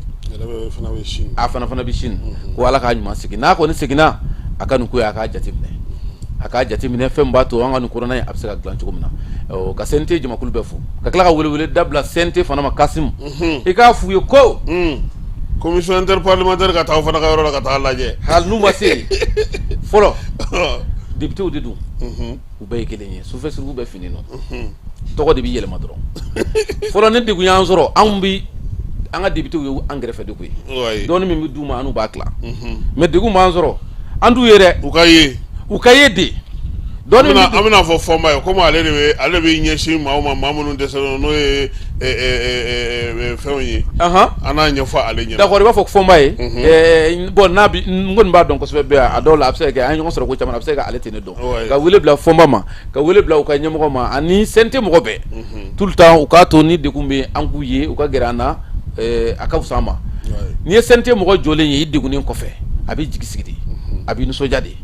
A fana bɛ Chine. Ko Ala k'a ɲuman segin. N'a kɔni seginna, a ka nin ko ye, a k'a jateminɛ, a k'a jateminɛ fɛn b'a to an ka nin kɔnɔna in a bɛ se ka dilan cogo min na. Ka CNT jamakulu bɛɛ fo, ka tila ka welewele dabila CNT fana ma. Kasimu, i k'a f'u ye ko commission interparlementaire ka taa aw fana ka yɔrɔ la ka taa lajɛ. Hali n'u ma se fɔlɔ, députéw de don, u bɛɛ ye kelen ye, sufɛ suruku bɛɛ fini nɔ, tɔgɔ de bɛ yɛlɛma dɔrɔn. Fɔlɔ ni degun y'an sɔrɔ, anw bɛ an ka députéw ye an kɛrɛfɛ de koyi. Dɔɔni min bɛ d'u ma, an n'u b'a tila. Mais degun b'an sɔrɔ, an t'u ye dɛ. U ka ye. U ka ye de. Dɔɔni an bɛna fɔ Fɔnba ye, komi ale de bɛ ale bɛ ɲɛsin maaw ma, maa minnu dɛsɛlen don, n'o ye fɛnw ye, an n'a ɲɛfɔ ale ɲɛna. D'accord, i b'a fɔ Fɔnba ye. Bon, n'a bi n kɔni b'a dɔn kosɛbɛ bɛɛ, a dɔw la a bɛ se ka kɛ an ye ɲɔgɔn sɔrɔ ko caman na, a bɛ se ka ale tɛ ne dɔn. Ka wele bila Fɔnba ma, ka wele bila u ka ɲɛmɔgɔ ma ani CNT mɔgɔ bɛɛ, tout le temps u k'a to ni degun bɛ an k'u ye, u ka gɛrɛ an na, a ka fisa an ma. N'i ye CNT mɔgɔ jɔlen ye i degunnen kɔfɛ, a b'i jigi sigi de, a b'i nisɔndiya de.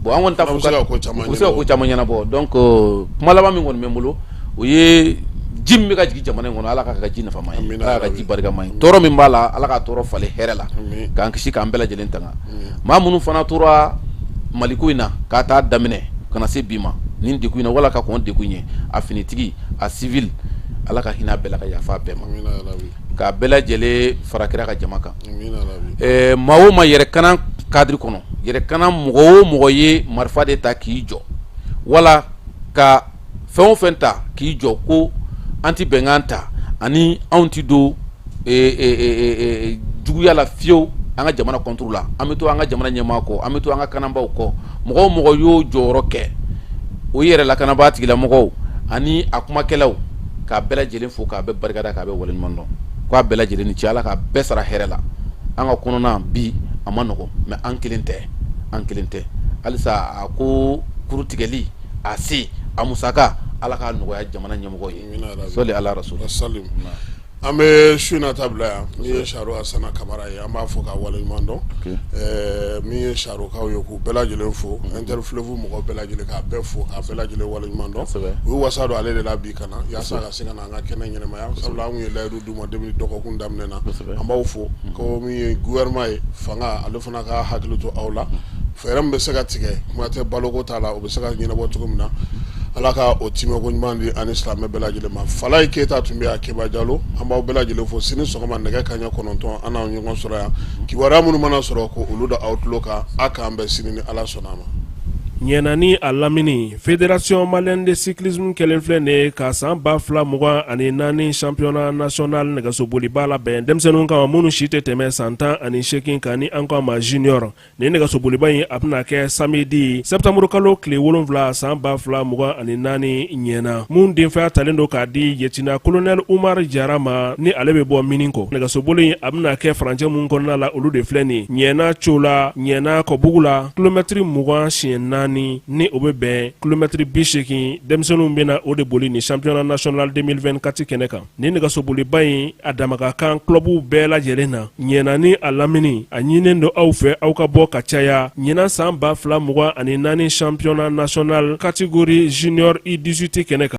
Bon, an kɔni ta, u bɛ se ka ko caman ɲɛnabɔ. Donc kuma laban min kɔni bɛ n bolo, o ye ji min bɛ ka jigin jamana in kɔnɔ, Ala k'a ka ji nafama ye, Ala ka ji barikama ye. Tɔɔrɔ min b'a la, Ala k'a tɔɔrɔ falen hɛrɛ la, k'an kisi, k'an bɛɛ lajɛlen tanga. Maa minnu fana tora Maliko in na k'a taa daminɛ ka na se bi ma nin degun in na, wala ka kɔn degun ye, a finitigi, a civil, Ala ka hinɛ bɛɛ la, ka yafa bɛɛ ma, k'a bɛɛ lajɛlen fara kira ka jama kan. Maa o maa yɛrɛkana cadre kɔnɔ, yɛrɛkana mɔgɔ o mɔgɔ ye marifa de ta k'i jɔ, wala ka fɛn o fɛn ta k'i jɔ ko an tɛ bɛnkan ta ani anw tɛ don juguya la fiyewu an ka jamana contre la, an bɛ to an ka jamana ɲɛmaa kɔ, an bɛ to an ka kanabaaw kɔ, mɔgɔ o mɔgɔ y'o jɔyɔrɔ kɛ, o yɛrɛ lakanabaa tigilamɔgɔw ani a kumakɛlaw, k'a bɛɛ lajɛlen fo, k'a bɛɛ barikada, k'a bɛɛ waleɲuman dɔn, k'a bɛɛ lajɛlen ni ce. Ala k'a bɛɛ sara hɛrɛ la. An ka kɔnɔna bi a ma nɔgɔn, mais an kelen tɛ, an kelen tɛ halisa. A ko kuru tigɛli, a se a musaka, Ala k'a nɔgɔya jamana ɲɛmɔgɔ ye. Sɔli ala rasul. An bɛ su in na ta bila yan. Min ye Saro Asana Kamara ye, an b'a fɔ ka waleɲuman dɔn. Min ye Sarokaw ye, k'u bɛɛ lajɛlen fo, Interfleuve mɔgɔ bɛɛ lajɛlen, k'a bɛɛ fo, k'a bɛɛ lajɛlen waleɲuman dɔn. U y'u wasa don ale de la bi ka na yaasa ka se ka na an ka kɛnɛ ɲɛnamaya, sabula an tun ye layidu d'u ma depuis dɔgɔkun daminɛ na. An b'aw fo ko min ye gouvernement ye, fanga, ale fana ka hakili to aw la, fɛɛrɛ min bɛ se ka tigɛ, kuma tɛ baloko t'a la, o bɛ se ka ɲɛnabɔ cogo min na. Ala ka o timɛko ɲuman di ani silamɛ bɛɛ lajɛlen ma. Falaye Keyita tun bɛ yan, Keba Jalo. An b'aw bɛɛ lajɛlen fo. Sini sɔgɔma nɛgɛ kanɲɛ 9, an n'aw ɲɔgɔn sɔrɔ yan, kibaruya minnu mana sɔrɔ, ko olu da aw tulo kan. A k'an bɛn sini ni Ala sɔnna a ma. Ɲɛna ni a lamini, Fédération malienne de cyclisme kɛlen filɛ nin ye ka san 2024 championnat national nɛgɛsoboliba labɛn denmisɛnninw kama minnu si tɛ tɛmɛ san 18 kan, ni an ko a ma junior. Nin nɛgɛsoboliba in, a bɛna kɛ samedi septembre kalo tile 7 san 2024 Ɲɛna, mun denfaya talen don k'a di lieutenant colonel Umar Jara ma, ni ale bɛ bɔ mini kɔ. Nɛgɛsoboli in, a bɛna kɛ furancɛ mun kɔnɔna la, olu de filɛ nin: Ɲɛna Cola, Ɲɛna Kɔbugu la, kilomɛtiri 20 siɲɛ naani, ni o bɛ bɛn kilomɛtiri 80. Denmisɛnninw bɛna o de boli nin championnat national 2024 kɛnɛ kan. Nin nɛgɛsoboliba in, a dama ka kan clubw bɛɛ lajɛlen na Ɲɛna ni a lamini. A ɲininen don aw fɛ, aw ka bɔ ka caya ɲinan san 2024 championnat national catégorie junior U18 kɛnɛ kan.